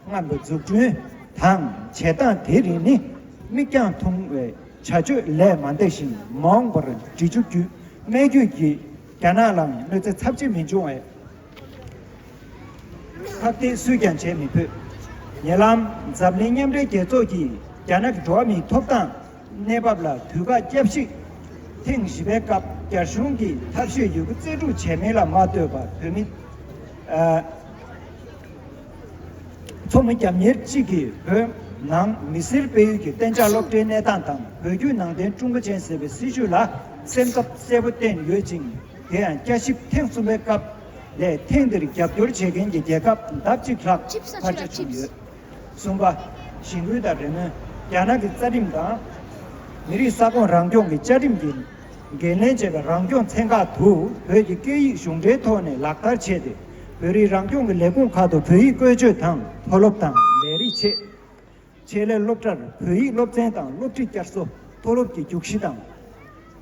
རྔམ་པའི་འཛུགས་སྐྲུན་དང་བྱེད་སྟངས་དེ་རིགས་ནི། མིག་རྒྱང་ཐུང་བའི་བྱ་སྤྱོད་ལས་མ་འདས་ཤིང་། མ་འོངས་པར་འབྲི་ཆུ་རྒྱུད་སྨད་རྒྱུད་ཀྱིས་རྒྱ་ནག་ལའང་གནོད་འཚེ་ཚབས་ཆེ་མི་འབྱུང་བའི་ཁག་ཐེག་སུས་ཀྱང་བྱེད་མི་ཕོད། ཉེ་ལམ་འཛམ་གླིང་མཉམ་འབྲེལ་རྒྱལ་ཚོགས་ཀྱིས་རྒྱ་ནག་གི་འགྲོ་བ་མིའི་ཐོབ་ཐང་གནས་བབ་ལ་དུས་བཀག་བསྐྱར་ཞིབ་ཐེངས་བཞི་པའི་སྐབས། རྒྱ་གཞུང་གིས་ཐབས་ཤེས་ཡོད་རྒུ་རྩལ་སྤྲུགས་བྱས་མིན་ལ་མ་ལྟོས་པར། བོད་མི་ཨ་ཚོགས་མི་རྒྱབ་གཉེར་གཅིག་གིས་བོད་ནང་མི་སེར་སྤེལ་ཡུལ་གྱི་གཏན་འཇགས་སློབ་གྲྭའི་གནས་སྟངས་དང་། བོད་བརྒྱུད་ནང་བསྟན་ཀྲུང་གོ་ཅན་ཟེར་བའི་སྲིད་བྱུས་ལ་སེམས་འཚབ་གསལ་པོ་བསྟན་ཡོད་ཅིང་། དེ་ཡང་བསྐྱར་ཞིབ་ཐེངས་གསུམ་པའི་སྐབས་ལས། ཐེངས་འདིར་རྒྱབ་སྐྱོར་བྱེད་མཁན་གྱི་རྒྱལ་ཁབ་ལྡབ་གཅིག་ལྷག་འཕར་ཆ་བྱུང་ཡོད། གསུམ་པ། གཞིས་འགོ་དང་རེ་སྨོན། རྒྱ་ནག་གི་རྩ་ཁྲིམས་དང་། མི་རིགས་ས་ཁོངས་རང་སྐྱོང་གི་བཅའ་ཁྲིམས་ཀྱིས་འགན་ལེན་བྱས་པའི་རང་སྐྱོང་ཚན་ཁག་ཏུ། བོད་ཀྱི་སྐད་ཡིག་གཞུང་འབྲེལ་ཐོག་ནས་ལག་བསྟར་བྱས་ཏེ། བོད་རིགས་རང་སྐྱོང་གི་ལས་ཁུངས་ཁག་ཏུ་བོད་ཡིག་བཀོལ་སྤྱོད་དང་། མཐོ་སློབ་དང་ལས་རིགས་ཆེད། ཆེད་ལས་སློབ་གྲྭར་བོད་ཡིག་སློབ་ཚན་དང་སློབ་ཁྲིད་བསྐྱར་གསོ། མཐོ་སློབ་ཀྱི་རྒྱུགས་གཞི་དང་།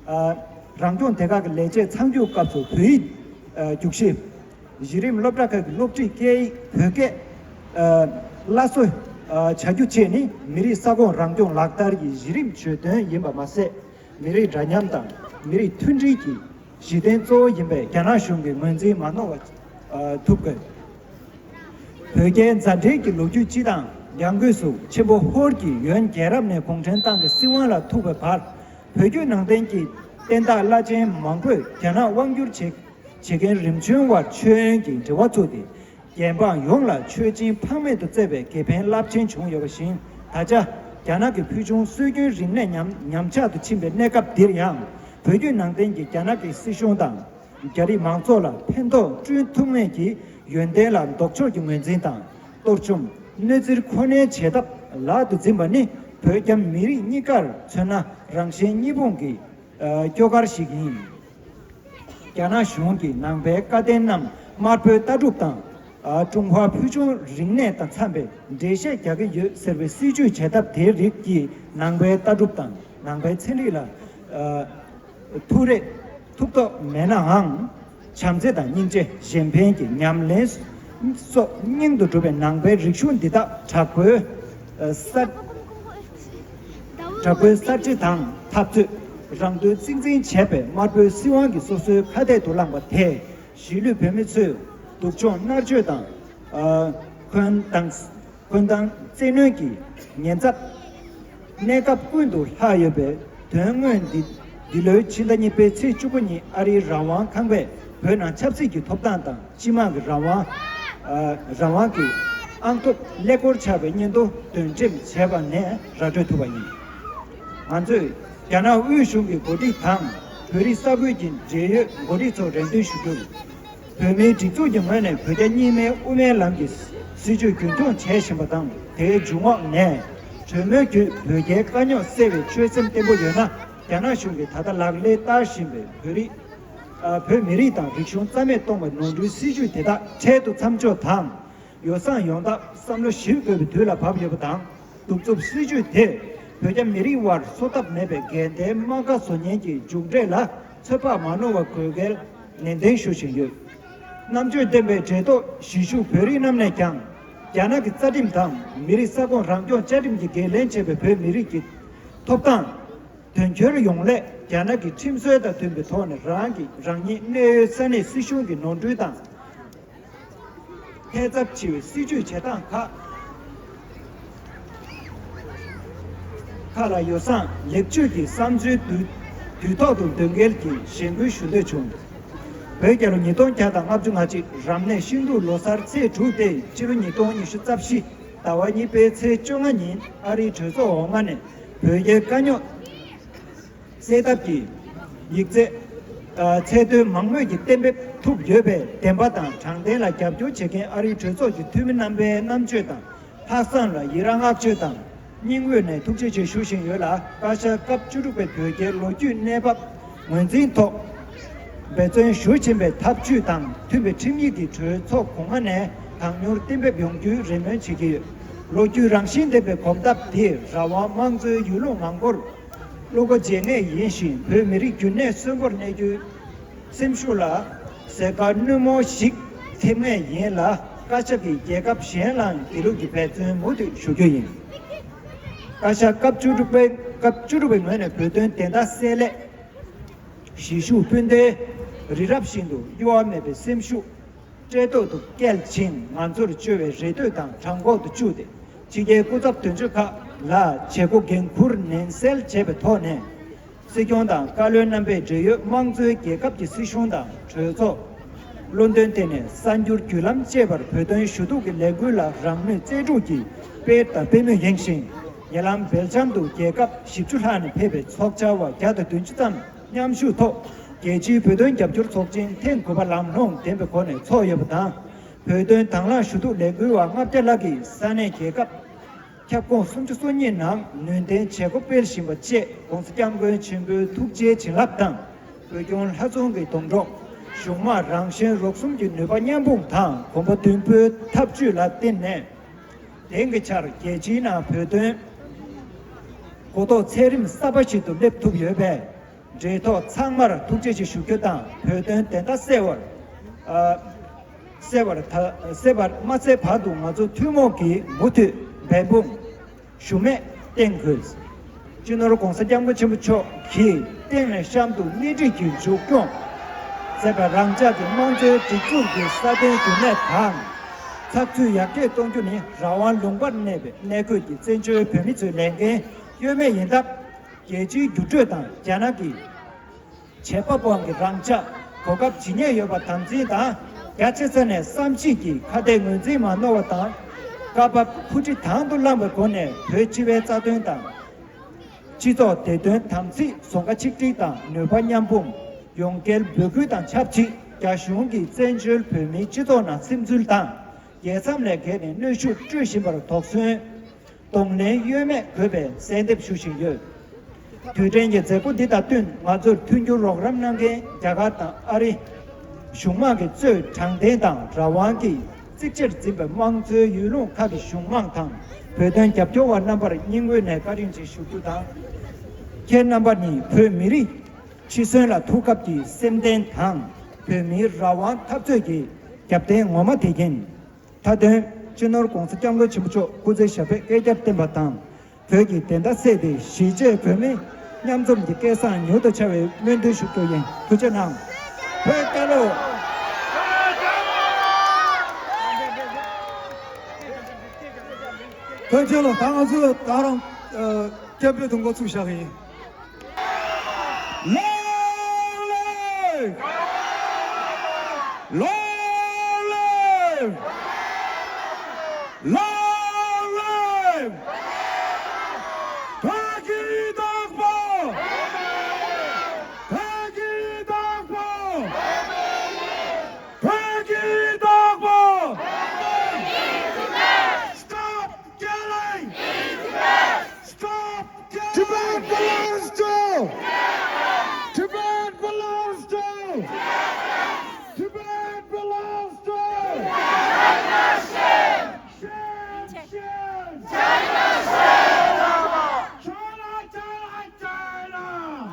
ཨ་རང་སྐྱོང་སྡེ་ཁག་གི་ལས་བྱེད་ཚང་རྒྱུགས་སྐབས་སུ་བོད་ཡིག་ཨ་རྒྱུགས་གཞི། གཞི་རིམ་སློབ་གྲྭ་ཁག་གི་སློབ་ཁྲིད་སྐད་ཡིག་བོད་སྐད་ཨ་སླར་གསོ་ཨ་བྱ་རྒྱུ་བཅས་ནི། མི་རིགས་ས་ཁོངས་རང་སྐྱོང་ལག་བསྟར་གྱི་གཞི་རིམ་བརྗོད་དོན་ཡིན་པ་མ་ཟད། མི་རིགས་འདྲ་མཉམ་དང་མི་རིགས་མཐུན་སྒྲིལ་གྱི་གཞི་རྟེན་གཙོ་བོ་ཡིན་པའི་རྒྱ་ནག་གཞུང་གི་ངོས་འཛིན་མ་ནོར་བ་ཨ་ཐུབ་དགོས། བོད་རྒྱའི་མཛའ་འབྲེལ་གྱི་ལོ་རྒྱུས་སྤྱི་དང་། ཡང་སྒོས་སུ་ཆེན་པོ་ཧོར་གྱིས་ཡོན་རྒྱལ་རབས་ནས་གུང་ཁྲན་ཏང་གི་སྲིད་དབང་ལ་ཐུག་པའི་བར། བོད་བརྒྱུད་ནང་བསྟན་གྱི་བསྟན་བདག་བླ་ཆེན་མང་པོས་རྒྱ་ནག་དབང་བསྒྱུར་བྱེད་བྱེད་མཁན་རིམ་བྱོན་བར་མཆོད་ཡོན་གྱི་འབྲེལ་བ་བཙུགས་ཏེ། རྒྱལ་འབངས་ཡོངས་ལ་མཆོད་སྦྱིན་ཕངས་མེད་དུ་བསྩལ་བའི་དགེ་ཕན་རླབས་ཆེན་བྱུང་ཡོད་པ་བཞིན། ད་ཆ་རྒྱ་ནག་གི་ཕུལ་བྱུང་སྲོལ་རྒྱུན་རིག་གནས་ཉམས་ཉམས་ཆག་ཏུ་ཕྱིན་པའི་གནས་སྐབས་འདིར་ཡང་། བོད་བརྒྱུད་ནང་བསྟན་གྱིས་རྒྱ་ནག་གི་སྲིད་གཞུང་དང་། རྒྱ་རིགས་མང་ཚོགས་ལ་ཕན་ཐོགས་བསྐྲུན་ཐུབ་མཁན་གྱི་ཡོན་ཏན་ལ་ལྡོག་ཕྱོགས་ཀྱི་ངོས་འཛིན་དང་། གཏོར་བཅོམ། གནོད་འཚེར་འཁོན་ལན་བྱེད་ཐབས་ལག་ཏུ་འཛིན་པ་ནི། བོད་རྒྱ་མི་རིགས་གཉིས་ཀར་མཚོན་ན་རང་གཞན་གཉིས་ཕུང་གི་ཨ་སྐྱོ་གར་ཞིག་ཡིན། རྒྱ་ནག་གཞུང་གིས་ནང་པའི་བཀའ་བསྟན་རྣམས་དམར་པོའི་ལྟ་གྲུབ་དང་ ཀྲུང་ཧྭ་ཕུལ་བྱུང་རིག་གནས་དང་འཚམས་པའི་འགྲེལ་བཤད་རྒྱག་གི་ཡོད་ཟེར་བའི་སྲིད་ཇུས་བྱེད་ཐབས་དེའི་རིགས་ཀྱིས་ནང་པའི་ལྟ་གྲུབ་དང་ནང་པའི་ཚན་རིག་ལ་ཐུག་རེག་ཐུག་དོགས་མེད་ནའང་། བྱམས་བརྩེ་དང་སྙིང་རྗེ་གཞན་ཕན་གྱི་ཉམས་ལེན་སོགས་སྙིང་དུ་གྲུབ་པའི་ནང་པའི་རིག་གཞུང་འདི་དག་དྲག་པོའི་གསར་དྲག་པོའི་གསར་བརྗེ་དང་འཐབ་རྩོད། རང་དོན་གཙིགས་འཛིན་བྱས་པའི་དམར་པོའི་སྲིད་དབང་གིས་སོ་སོའི་ཁ་གཏད་དུ་བླངས་པ་དེས་གཞིས་ལུས་བོད་མི་ཚོའི་སྡུག་སྦྱོང་མནར་གཅོད་དང་། ཁོན་དང་ཁོན་དང་བཙན་གནོན་གྱི་ཉེན་ཚབས་གནས་སྐབས་ཀུན་ཏུ་ལྷག་ཡོད་པའི་དོན་དངོས་འདི། འདི་ལོའི་ཕྱི་ཟླ་གཉིས་པའི་ཚེས་བཅུ་དགུ་ཉིན་ཨ་རིའི་རང་དབང་ཁང་པས་བོད་ནང་ཆབ་སྲིད་ཀྱི་ཐོབ་ཐང་དང་སྤྱི་དམངས་ཀྱི་རང་དབང་། རང་དབང་གི་ཨང་ཐོབ་ཀླད་ཀོར་ཆགས་པའི་སྙན་ཐོ་འདོན་འགྲེམས་བྱས་པ་ནས་ར་སྤྲོད་ཐུབ་པ་ཡིན། ང་ཚོས་རྒྱ་ནག་དབུས་གཞུང་གི་འགོ་ཁྲིད་དང་བོད་རིགས་ས་ཁུལ་གྱི་འབྲེལ་ཡོད་འགོ་ཁྲིད་ཚོར་རེ་འདུན་ཞུ་རྒྱུར། བོད་མིའི་སྒྲིག་འཛུགས་ཀྱི་ངོས་ནས་བོད་རྒྱ་གཉིས་སྨན་དབུ་མའི་ལམ་གྱི་སྲིད་བྱུས་རྒྱུན་འཁྱོངས་བྱེད་བཞིན་པ་དང་། དེའི་འཇུག་ངོགས་ནས་གྲོས་མོལ་བརྒྱུད་བོད་རྒྱའི་དཀའ་རྙོག་སེལ་བའི་ཆོད་སེམས་བརྟན་པོ་ཡོད་ན། རྒྱ་ནག་གཞུང་གིས་ད་ལྟ་ལག་ལེན་བསྟར་བཞིན་པའི་བོད་རིགས། བོད་མི་རིགས་དང་རིག་གཞུང་རྩ་མེད་གཏོང་བའི་ནོར་འཁྲུལ་སྲིད་བྱུས་དེ་དག་འཕྲལ་དུ་མཚམས་འཇོག་དང་། ཡོ་བསྲང་ཡོང་ཐབས་བསམ་བློ་ཞིབ་དགོས་པའི་དུས་ལ་བབ་ཡོད་པ་དང་། གདུག་རྩུབ་སྲིད་བྱུས་དེས་བོད་རྒྱ་མི་རིགས་དབར་འཚོ་ཐབས་མེད་པའི་འགལ་ཟླའི་རྨ་ཁ་བཟོ་ཉེན་གྱི་མཇུག་འབྲས་ལ་ཚོད་དཔག་མ་ནོར་བ་དགོས་གལ་ནན་ཏན་ཞུ་བཞིན་ཡོད། རྣམ་དཔྱོད་ལྡན་པའི་འབྲེལ་ཐོག་གཞིས་བཞུགས་བོད་རིགས་རྣམས་ནས་ཀྱང་། རྒྱ་ནག་གི་རྩ་ཁྲིམས་དང་མི་རིགས་ས་ཁོངས་རང་སྐྱོང་བཅའ་ཁྲིམས་ཀྱིས་འགན་ལེན་བྱས་པའི་བོད་མི་རིགས་ཀྱི་ཐོབ་ཐང་། དོན་འཁྱོལ་ཡོང་སླད་རྒྱ་ནག་གི་ཁྲིམས་སྲོལ་དང་མཐུན་པའི་ཐོག་ནས་རང་གི་རང་ཉིད་གནས་ཡུལ་ས་གནས་སྲིད་གཞུང་གི་ནོར་འཁྲུལ་དང་། ཐལ་ཚབ་ཆེ་བའི་སྲིད་བྱུས་བྱེད་སྟངས་ཁག་ཁག་ལ་ཡོ་བསྲང་ལེགས་བཅོས་ཀྱི་བསམ་ཚུལ་དུས་དུས་ཐོག་ཏུ་འདོན་འགེལ་གྱིས་གཞེན་སྐུལ་ཞུ་འདོད་བྱུང་། བོད་རྒྱལ་ལོ་ཉིས་སྟོང་བརྒྱ་དང་ལྔ་བཅུ་ང་གཅིག་རབ་གནས་ཤིང་འབྲུག་ལོ་གསར་ཚེས་དྲུག་སྟེ་སྤྱི་ལོ་ཉིས་སྟོང་ཉི་ཤུ་རྩ་བཞི་ཟླ་བ་གཉིས་པའི་ཚེས་བཅོ་ལྔ་ཉིན་ཨ་རིའི་གྲོས་ཚོགས་འོག་མ་ནས་བོད་རྒྱའི་དཀའ་རྙོག་སེལ་ཐབས་ཀྱི་ཡིག་ཚད། ཚད་དོན་མང་མོས་ཀྱིས་གཏན་འབེབས་ཐུབ་ཡོད་པས། བདེན་པ་དང་དྲང་བདེན་ལ་རྒྱབ་སྐྱོར་བྱེད་མཁན་ཨ་རིའི་གྲོས་ཚོགས་ཀྱི་འཐུས་མི་རྣམ་པའི་རྣམ་དཔྱོད་དང་ལྷག་བསམ་ལ་ཡི་རང་བསྔགས་བརྗོད་དང་སྙིང་དབུས་ནས་ཐུགས་རྗེ་ཆེ་ཞུ་བཞིན་ཡོད་ལ། བཀའ་ཤག་སྐབས་བཅུ་དྲུག་པའི་དོལ་རྒྱལ་ལོ་རྒྱུས་གནས་བབ་ངོས་འཛིན་ཐོག་འབད་བརྩོན་ཞུ་བཞིན་པའི་ཐབས་ཇུས་དང་མཐུན་པའི་ཁྲིམས་ཡིག་གིས་གྲོས་ཚོགས་གོང་མ་ནས་གང་མྱུར་གཏན་འབེབས་ཡོང་རྒྱུའི་རེ་སྨོན་བྱེད་ཀྱི་ཡོད། ལོ་རྒྱུས་རང་བཞིན་ལྡན་པའི་གོམ་སྟབས་དེས་རང་དབང་དམངས་གཙོའི་ཡུལ་ལུང་མང་པོར་བློ་སྒོ་འབྱེད་ངེས་ཡིན་ཞིང་། བོད་མི་རིགས་རྒྱུན་གནས་གསོན་པོར་གནས་རྒྱུའི་སེམས་ཤུགས་ལ་ཟེར་དཀའ་སྣུན་མོ་ཞིག་ཐེབས་ངེས་ཡིན་ལ། བཀའ་ཤག་གིས་རྒྱལ་ཁབ་གཞན་ལའང་དེ་ལུགས་ཀྱི་འབད་བརྩོན་མུ་མཐུད་ཞུ་རྒྱུ་ཡིན། བཀའ་ཤག་སྐབས་བཅུ་དྲུག་པའི་སྐབས་བཅུ་དྲུག་པའི་ངོས་ནས་བོད་དོན་བདེན་མཐའ་གསལ་སླད། གཞིས་བཞུགས་སྤུན་ཟླའི་རི་རབ་བཞིན་དུ་གཡོ་བ་མེད་པའི་སེམས་ཤུགས་བཀྲེས་ཐོག་ཏུ་བསྐྱལ་ཞིང་། ང་ཚོར་བཅོལ་བའི་རེ་ལྟོས་དང་བྲང་ཁོག་ཏུ་བཅུག་སྟེ། ཕྱི་རྒྱལ་སྐུ་ཚབ་དོན་གཅོད་ཁག་ལ་བྱེད་སྒོ་འགན་འཁུར་ནན་སེལ་བྱས་པའི་ཐོག་ནས། སྲིད་སྐྱོང་དང་བཀའ་བློན་རྣམ་པས་འབྲེལ་ཡོད་དམངས་གཙོའི་རྒྱལ་ཁབ་ཀྱི་སྲིད་གཞུང་དང་གྲོས་ཚོགས། བློ་འདོན་བརྟེན་ནས་གསར་འགྱུར་བརྒྱུད་ལམ་བཅས་པར་བོད་དོན་ཞུ་གཏུག་གི་ལས་འགུལ་ལ་རང་ནུས་རྩལ་སྤྲུགས་ཀྱིས་སྤེལ་དང་སྤེལ་མུས་ཡིན་ཞིང་། ཉེ་ལམ་སྦེལ་ཇམ་དུ་རྒྱལ་ཁབ་བཞི་བཅུ་ལྷག་ནས་ཕེབས་པའི་ཚོགས་བཅར་བ་བརྒྱ་དང་བདུན་ཅུ་ཙམ་མཉམ་ཞུགས་ཐོག་རྒྱལ་སྤྱིའི་བོད་དོན་རྒྱབ་སྐྱོར་ཚོགས་ཆེན་ཐེངས་དགུ་པ་ལམ་ལྷོང་ལྡན་པའི་སྒོ་ནས་ཚོགས་ཡོད་པ་དང་། བོད་དོན་དང་བླངས་ཞུ་གཏུག་ལས་འགུལ་བ་ལྔ་བརྒྱ་ལྷག་གིས་ས་གནས་རྒྱལ་ཁབ་ཁྱབ་ཁོངས་སུམ་ཅུ་སོ་གཉིས་ནང་ནུས་ལྡན་བྱེད་སྒོ་སྤེལ་བཞིན་པ་བཅས་༸གོང་ས་༸སྐྱབས་མགོན་ཆེན་པོའི་ཐུགས་རྗེའི་བྱིན་རླབས་དང་། བོད་སྐྱོང་ལྷ་སྲུང་གི་སྡོང་གྲོགས། གཞུང་དམངས་རང་གཞན་རོགས་གསུམ་གྱི་ནུས་པ་མཉམ་སྤུངས་དང་གོམ་པ་མདུན་སྤོའི་ཐབས་ཇུས་ལ་བརྟེན་ནས། དེང་གི་ཆར་རྒྱལ་སྤྱིའི་ནང་བོད་དོན་གོ་རྟོགས་ཚད་རིམ་གསར་པ་ཞིག་ཏུ་སླེབས་ཐུབ་ཡོད་པས། འབྲེལ་ཐོགས་ཚང་མར་ཐུགས་རྗེ་ཆེ་ཞུ་རྒྱུ་དང་། བོད་དོན་བདེན་མཐའ་གསལ་བར། ཨ། གསལ་བར་ད་གསལ་བར་མ་གསལ་བར་དུ་ང་ཚོ་ཐུན་མོང་གིས་མུ་མཐུད་འབད་འབུངས་ཞུམ་མེད་བསྟེན་དགོས། སྤྱི་ནོར་༸གོང་ས་༸སྐྱབས་མགོན་ཆེན་པོ་མཆོག་གིས་སྟེང་ནས་གཤམ་དུ་སྣེ་ཁྲིད་ཀྱི་མཇུག་སྐྱོང་མཛད་པའི་རང་ཅག་གི་དམངས་གཙོའི་སྒྲིག་འཛུགས་ཀྱི་སྲ་བརྟན་རྒྱུན་གནས་དང་། ཚགས་ཚུད་ཡར་རྒྱས་གཏོང་རྒྱུ་ནི་རང་དབང་ལུང་པར་གནས་པའི་གནས་འཁོད་ཀྱི་བཙན་བྱོལ་བོད་མི་ཚོའི་ལས་འགན་གཡོལ་མེད་ཡིན་སྟབས། རྒྱལ་སྤྱིའི་འགྱུར་འགྲོས་དང་རྒྱ་ནག་གི་བྱེད་པ་པོའང་གི་རང་ཅག་གོ་སྐབས་ཇི་སྙེད་ཡོད་པ་དམ་འཛིན་དང་། རྒྱ་ཆེ་ས་ནས་བསམ་གཞིག་གིས་ཁ་གཏད་ངོས་འཛིན་མ་ནོར་བ་དང་། སྐབས་བབ་འཁུར་ཁྲིད་དང་དུ་བླངས་པའི་སྒོ་ནས་བོད་སྤྱི་པའི་རྩ་དོན་དང་། སྤྱི་ཚོགས་བདེ་དོན་དམ་ཚིག་བཟོ་འགའ་ཆིག་སྒྲིལ་དང་ནུས་པ་མཉམ་སྤུངས། ཡོངས་འགེལ་འབོད་སྐུལ་དང་ཆབས་ཅིག་རྒྱ་གཞུང་གིས་བཙན་བྱོལ་བོད་མིའི་སྤྱི་ཚོགས་ནང་སིམ་འཛུལ་དང་། རྒྱལ་མཚམས་ལས་བརྒལ་ནས་གནོན་ཤུགས་སྤྲོད་བཞིན་པར་དོགས་ཟོན། གདོང་ལེན་གཡོལ་མེད་དགོས་པའི་གསལ་འདེབས་ཞུ་བཞིན་ཡོད། དུས་དྲན་གྱི་མཛད་སྒོ་འདི་དང་བསྟུན། ང་ཚོར་མཐུན་འགྱུར་རོགས་རམ་གནང་མཁན་རྒྱ་གར་དང་ཨ་རི། གཞུང་དམངས་ཀྱིས་གཙོས་དྲང་བདེན་དང་རང་དབང་གི་ གཙིགས་ཆེར་འཛིན་པའི་དམངས་གཙོའི་ཡུལ་ལུང་ཁག་གི་གཞུང་མང་དང་བོད་དོན་རྒྱབ་སྐྱོར་བ་རྣམ་པར་སྙིང་དབུས་ནས་བཀའ་དྲིན་ཆེ་ཞུ་རྒྱུ་དང་། ཁྱེད་རྣམ་པ་ནི་བོད་མི་རིགས་འཆི་གསོན་ལ་ཐུགས་ཁབ་ཀྱི་སེམས་རྟེན་དང་བོད་མིའི་རང་དབང་འཐབ་རྩོད་ཀྱི་རྒྱབ་རྟེན་ངོ་མ་དེ་ཡིན། མཐའ་དོན་སྤྱི་ནོར་༸གོང་ས་༸སྐྱབས་མགོན་ཆེན་པོ་མཆོག་སྐུ་ཚེ་ཞབས་པད་བསྐལ་བརྒྱར་བརྟན་པ་དང་། བོད་ཀྱི་བདེན་མཐའ་གསལ་ཏེ་གཞིས་བྱེས་བོད་མི་མཉམ་འཛོམས་ཀྱི་སྐལ་བཟང་མྱུར་དུ་འཆར་བའི་སྨོན་འདུན་ཞུ་རྒྱུ་ཡིན། ཐུགས་རྗེ་གནང་། བོད་རྒྱལ་ལོ། ཐུགས་རྗེ་ཆེ་ལོ། ད་ང་ཚོས་ད་རང་སྐད་འབོད་དུ་འགོ་ཚུགས་བཞག་གི་ཡིན། Long live! Long live! Long live! བོད་ཀྱི་བདག་པོ། བོད་ཀྱི་བདག་པོ། བོད་ཀྱི་བདག་པོ། Stop killing! Stop killing! Tibet belongs to! Tibet belongs to! Tibet belongs to! Shame! Shame! Shame! China, China, China!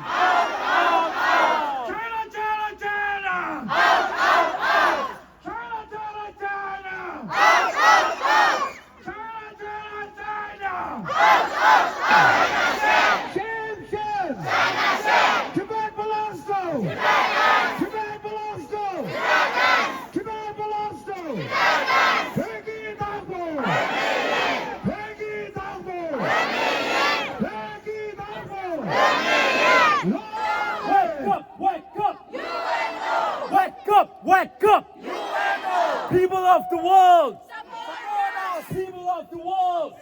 Out, out, out! China, China, China! Out, out, out! China, China, China! Out, out, out! China, China, China! Out, out, out! Shame, shame! China shame! Tibet belongs to! Tibetans! Tibet belongs to! Tibetans! Tibet belongs to! Tibetans! Peggy Dagbo! Peggy Dagbo! Peggy Dagbo! Long live! Wake up! Wake up! Wake up! Wake up! People of the world! People of the world!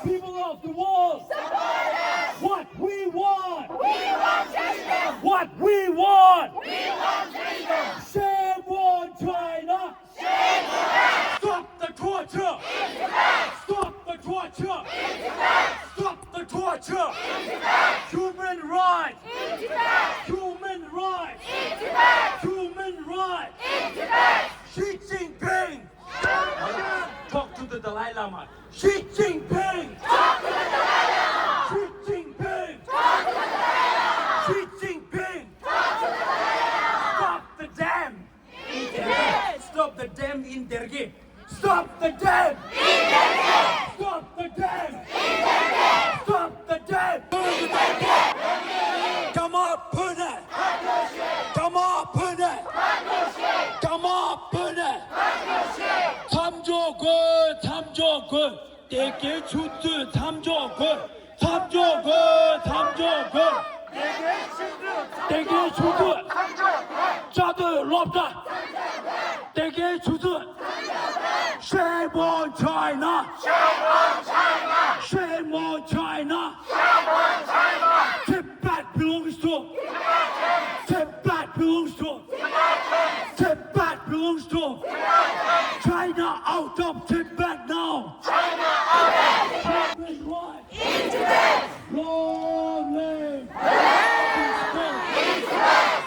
People of the world! What we want! We want justice! What we want! We want freedom! Shame on China! Stop the torture! Stop the torture! Stop the torture! Human rights! Human rights! Human rights! Xi Jinping! Talk to the Dalai Lama! Xi Jinping! Talk to the Dalai Lama! Xi Jinping! Talk to the Dalai Lama! Xi Jinping! Talk to the Dalai Lama! Stop the dam! In Tibet! Stop the dam in Derge! Stop the dam in Derge! Stop the dam in Derge! Stop the dam in Derge! རྒྱ་དམར་བོད་ནས། རྒྱ་དམར་བོད་ནས། རྒྱ་དམར་བོད་ནས། མཚམས་འཇོག་དགོས། མཚམས་འཇོག་དགོས། སྡེ་དགེའི་ཆུ་མཛོད་མཚམས་འཇོག་དགོས། མཚམས་འཇོག་དགོས། མཚམས་འཇོག་དགོས། སྡེ་དགེའི་ཆུ་མཛོད། བཅའ་སྡོད་སློབ་གྲྭ། སྡེ་དགེའི་ཆུ་མཛོད། Shame on China! Shame on China! Shame on China! Shame on China! Tibet belongs to Tibet belongs to Tibet belongs to China! Out of Tibet now! China out of Tibet! Human rights! In Tibet! Long live! Long live!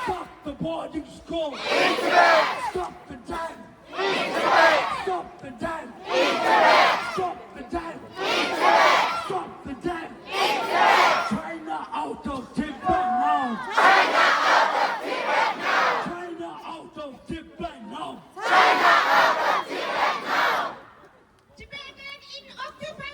Stop the boarding school! In Tibet! Stop the dam! In Tibet! Stop the dam! In Tibet! Stop the dam! In Tibet! Stop the dam! In Tibet! China out of Tibet now! China out of Tibet now! China out of Tibet now! China out of Tibet now! Tibetan in occupy!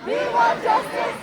We want justice!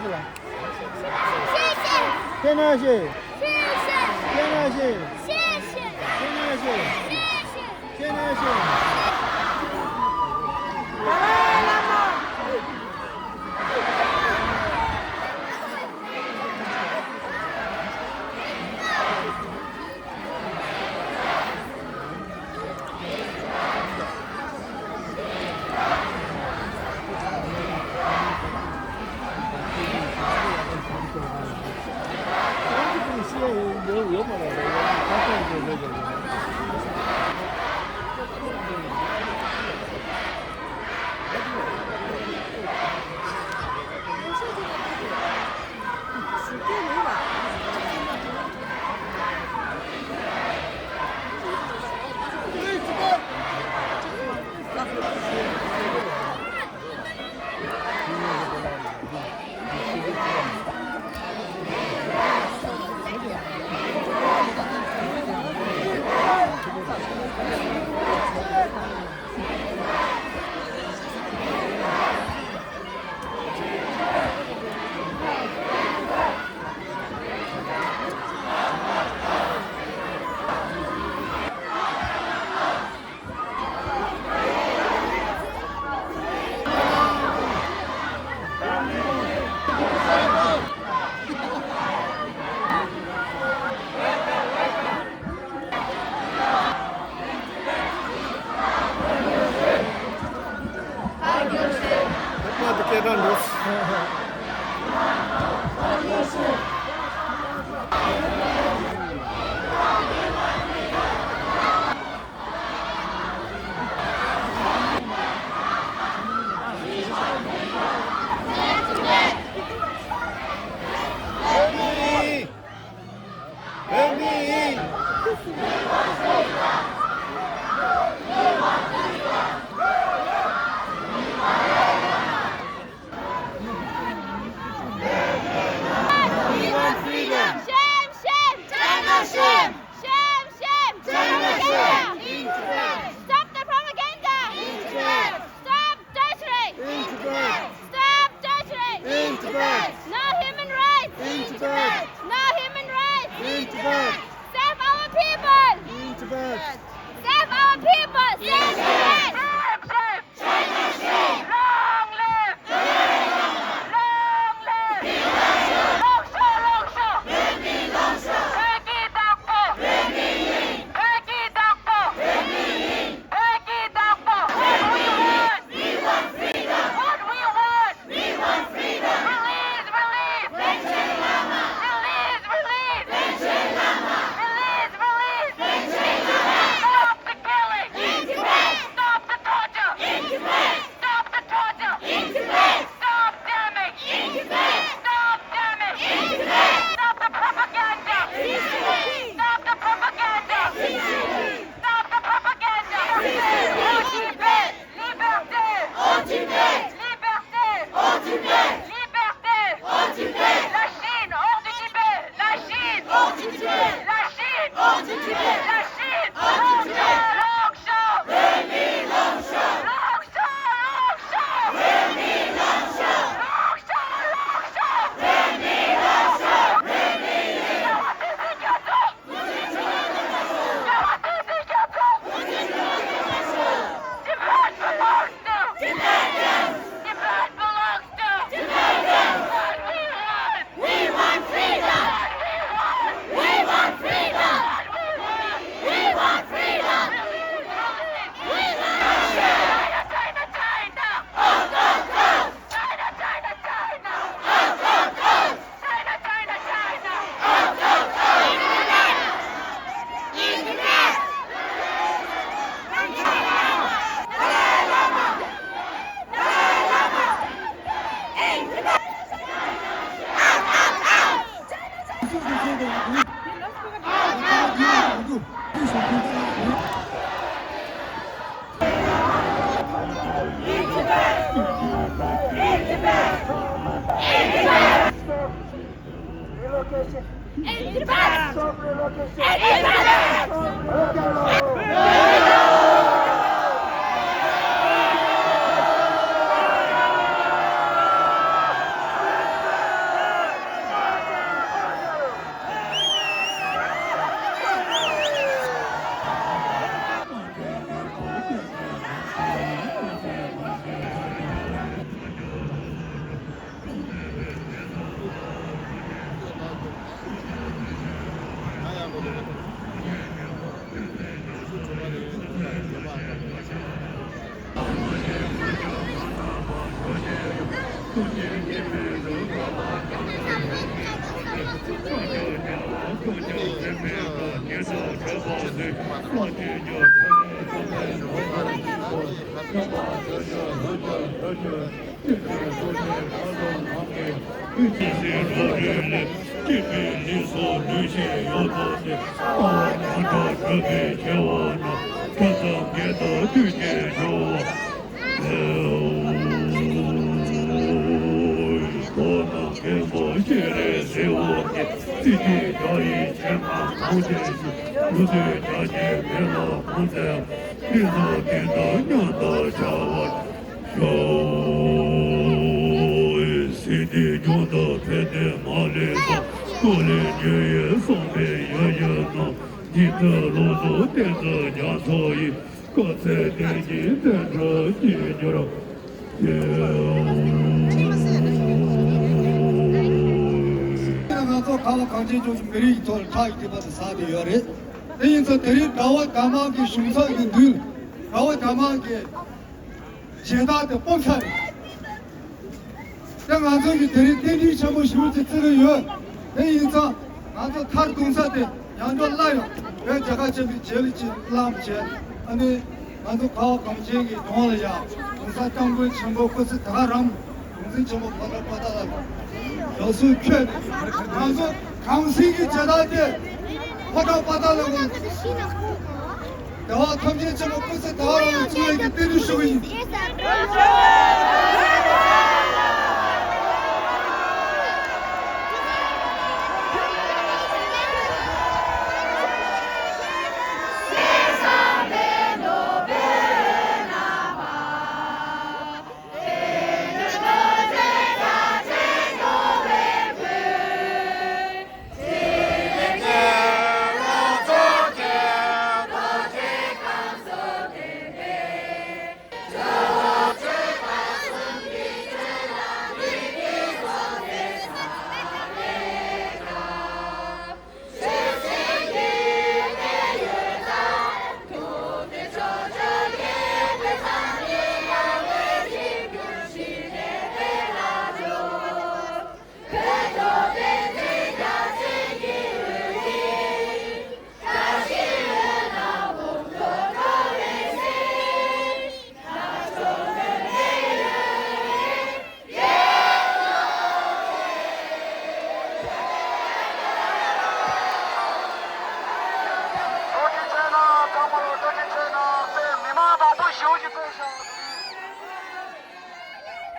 谢谢。谢谢。谢谢。谢谢。谢谢。谢谢。谢谢。 Shame, shame! China shame! Shame, shame! China shame! Stop the propaganda! Stop torturing! Stop torturing! No human rights! No human rights! Save our people! Save our people! Save Tibet! China shame! Long live! Long live! Long show! Long show! Long show! What we want! We want freedom! What we want! We want freedom! Release! Release! Panchen Lama! Release! Release! Panchen Lama! Release! Release! Panchen Lama! Stop the killing! In Tibet! Stop the torture! In Tibet! Stop the torture! In Tibet! Stop damage! In Tibet! Stop damage! In Tibet! Stop the propaganda! In Tibet! Stop the propaganda! In Tibet! Stop the propaganda! In Tibet! Liberté! Au Tibet! Liberté! Au Tibet! Liberté! Au Tibet! La Chine, hors du Tibet! La Chine! Hors du Tibet! La Chine! Hors du Tibet! La Chine! Hors du Tibet! Long show! Long show! Long show! Long show! Long show! Long show! Long show! Tibet belongs to Tibetans! Tibet belongs to Tibetans! What we want! We want freedom! What we want! We want freedom! What we want! We want freedom! We want freedom! China, China, China! Out, out, out! China, China, China! Out, out, out! China, China, China! Out, out, out! In Tibet! Dalai Lama! Dalai Lama! In Tibet! Out, out, out! Relocation. In Tibet! Stop relocation. In Tibet! སྲིད་དེ་ཉུང་དུ་འཕེལ་ཏེ་མ་ལེགས་པ། ཀོ་ལེ་ཉེ་ཡེ་སོང་པའི་ཡ་ཡ་ན། ཉི་ཚེ་ལོ་ཚོ་བསྟན་འཛིན་རྒྱ་མཚོ་ཡི། དཀའ་ཚེགས་ལྡན་གྱི་བསྟན་འགྲོ་སྐྱིད་འགྱུར། ང་ཚོ་ཁ་བ་གངས་ཅན་ལྗོངས་སུ་མི་རིགས་ཀྱི་ཐོག་ལ་ཁྲག་གི་ཐིགས་པ་དེ་ཟགས་ཏེ་ཡོད་རེད། དེ་ཡིན་ཙང་དེ་རིང་དགའ་བ་དགའ་མང་གི་གཞུང་ཚབ་ཀྱི་མདུན། དགའ་བ་དགའ་མང་གི་མཇལ་དར་དེ་སྤོབས་ཤ་རེད། དེ་ང་ཚོ་གི་དེ་རིང་རྟེན་འབྲེལ་ཆེན་པོ་ཞེ་པོ་ཅིག་བརྩི་གི་ཡོད། དེ་ཡིན་ཙང་ང་ཚོ་མཐར་གཏོང་ས་དེ་ཡང་བསྐྱར་སླར་ཡང་བོད་རྒྱལ་ཁབ་ཆེན་པོའི་རྗེས་ལ་ཅིག་བླངས་བྱས། ཨ་ནི་ང་ཚོ་ཁ་བ་གངས་ཅན་གྱི་ལྗོངས་ལ་ཡང་གོང་ས་སྐྱབས་མགོན་ཆེན་པོ་སྐུ་ཚེ་ད་ག་རང་གོང་ས་ཆེན་པོ་ཕོ་བྲང་པ་ཏ་ལ་ལ་ཡང་སུ་ཁྱོད་ང་ཚོ་གངས་སེང་གི་མཇལ་དར་དེ་ཕོ་བྲང་པ་ཏ་ལ་ལ། བདེ་བ་ཐམས་ཅད་ཆེན་པོ་སྐུ་ཚེ་ད་ག་རང་ལ་བརྩི་བའི་གི་རྟེན་འབྲེལ་ཞུ་གི་ཡིན།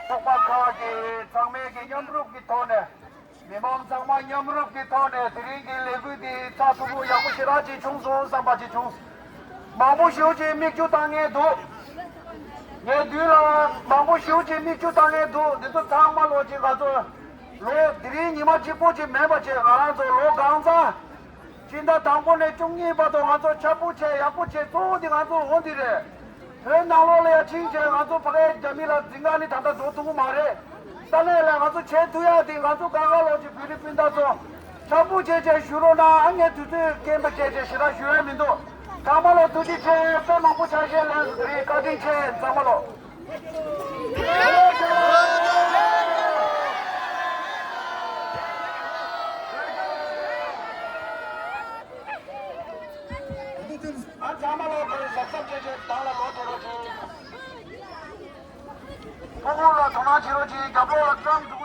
ཚོགས་པ་ཁག་གིས་ཚང་མས་ཀྱི་མཉམ་རུབ་ཀྱི་ཐོག་ནས། མི་མང་ཚང་མ་མཉམ་རུབ་ཀྱི་ཐོག་ནས་དེ་རིང་གི་ལས་འགུལ་འདི་ཚགས་ཚུད་པོ་ཡག་པོ་ཞེ་དྲག་ཅིག་བྱུང་སོང་བསམ་པ་ཅིག་བྱུང་། མང་པོ་ཞེ་པོ་ཅིག་མིག་ཆུ་བཏང་མཁན་འདུག་ངའི་མདུན་ལ་མང་པོ་ཞེ་པོ་ཅིག་མིག་ཆུ་བཏང་མཁན་འདུག་འདི་ཚོ་ཚང་མ་ལོ་ཅིག་ང་ཚོ་ལོ་དེ་རིང་ཉི་མ་གཅིག་པོ་ཅིག་མིན་པ་བྱས། ང་རང་ཚོ་ལོ་གང་ཚང་། སྤྱི་ཟླ་དང་པོ་ནས་བཅུ་གཉིས་བར་དུ་ང་ཚོ་འཆར་འབུལ་བྱས། ཡག་པོ་བྱས། གཙོ་བོ་འདི་ང་ཚོ་འོ་འདི་རེད། བོད་ནང་ལོགས་ལ་ཡ་ཕྱིན་བྱས་ང་ཚོ་ཕ་གའི་རྒྱ་མི་ལ་འཛིང་ག་ནི་ད་ལྟ་འགྲོ་ཐུབ་ཀྱི་མ་རེད། ད་ལན་ལ་ང་ཚོ་བྱེད་ཐུབ་ཡག་དེ་ང་ཚོ་གང་ག་ལོག་ཅིག་བོད་རིགས་སྤུན་ཟླ་ཚོ་འཆར་འབུལ་བྱས་བྱས་ཞུ་རོགས་གནང་། ཨ་ངས་དུས་ཚོད་རྐྱེན་པས་བྱས་བྱས་ཞེ་དྲག་ཞུ་ཡ་མི་འདུག་ཚང་མ་ལ་ཐུགས་རྗེ་ཆེ། དཔེ་མང་པོ་ཆ་ཤས་ལེན་རེད། བཀའ་དྲིན་ཆེ་ཚང་མ་ལོ། ཨ་ཚང་མ་ལོ་ཁོའི་གཟབ་གཟབ་བྱས་བྱས་བདག་ལ་ལོ་དེ་རོགས་གྱིས། ཕྲུ་གུ་ལ་དོ་སྣང་བྱེད་རོགས་གྱིས། རྒྱབ་ལོགས་ལ་བཀྲམ་འདུག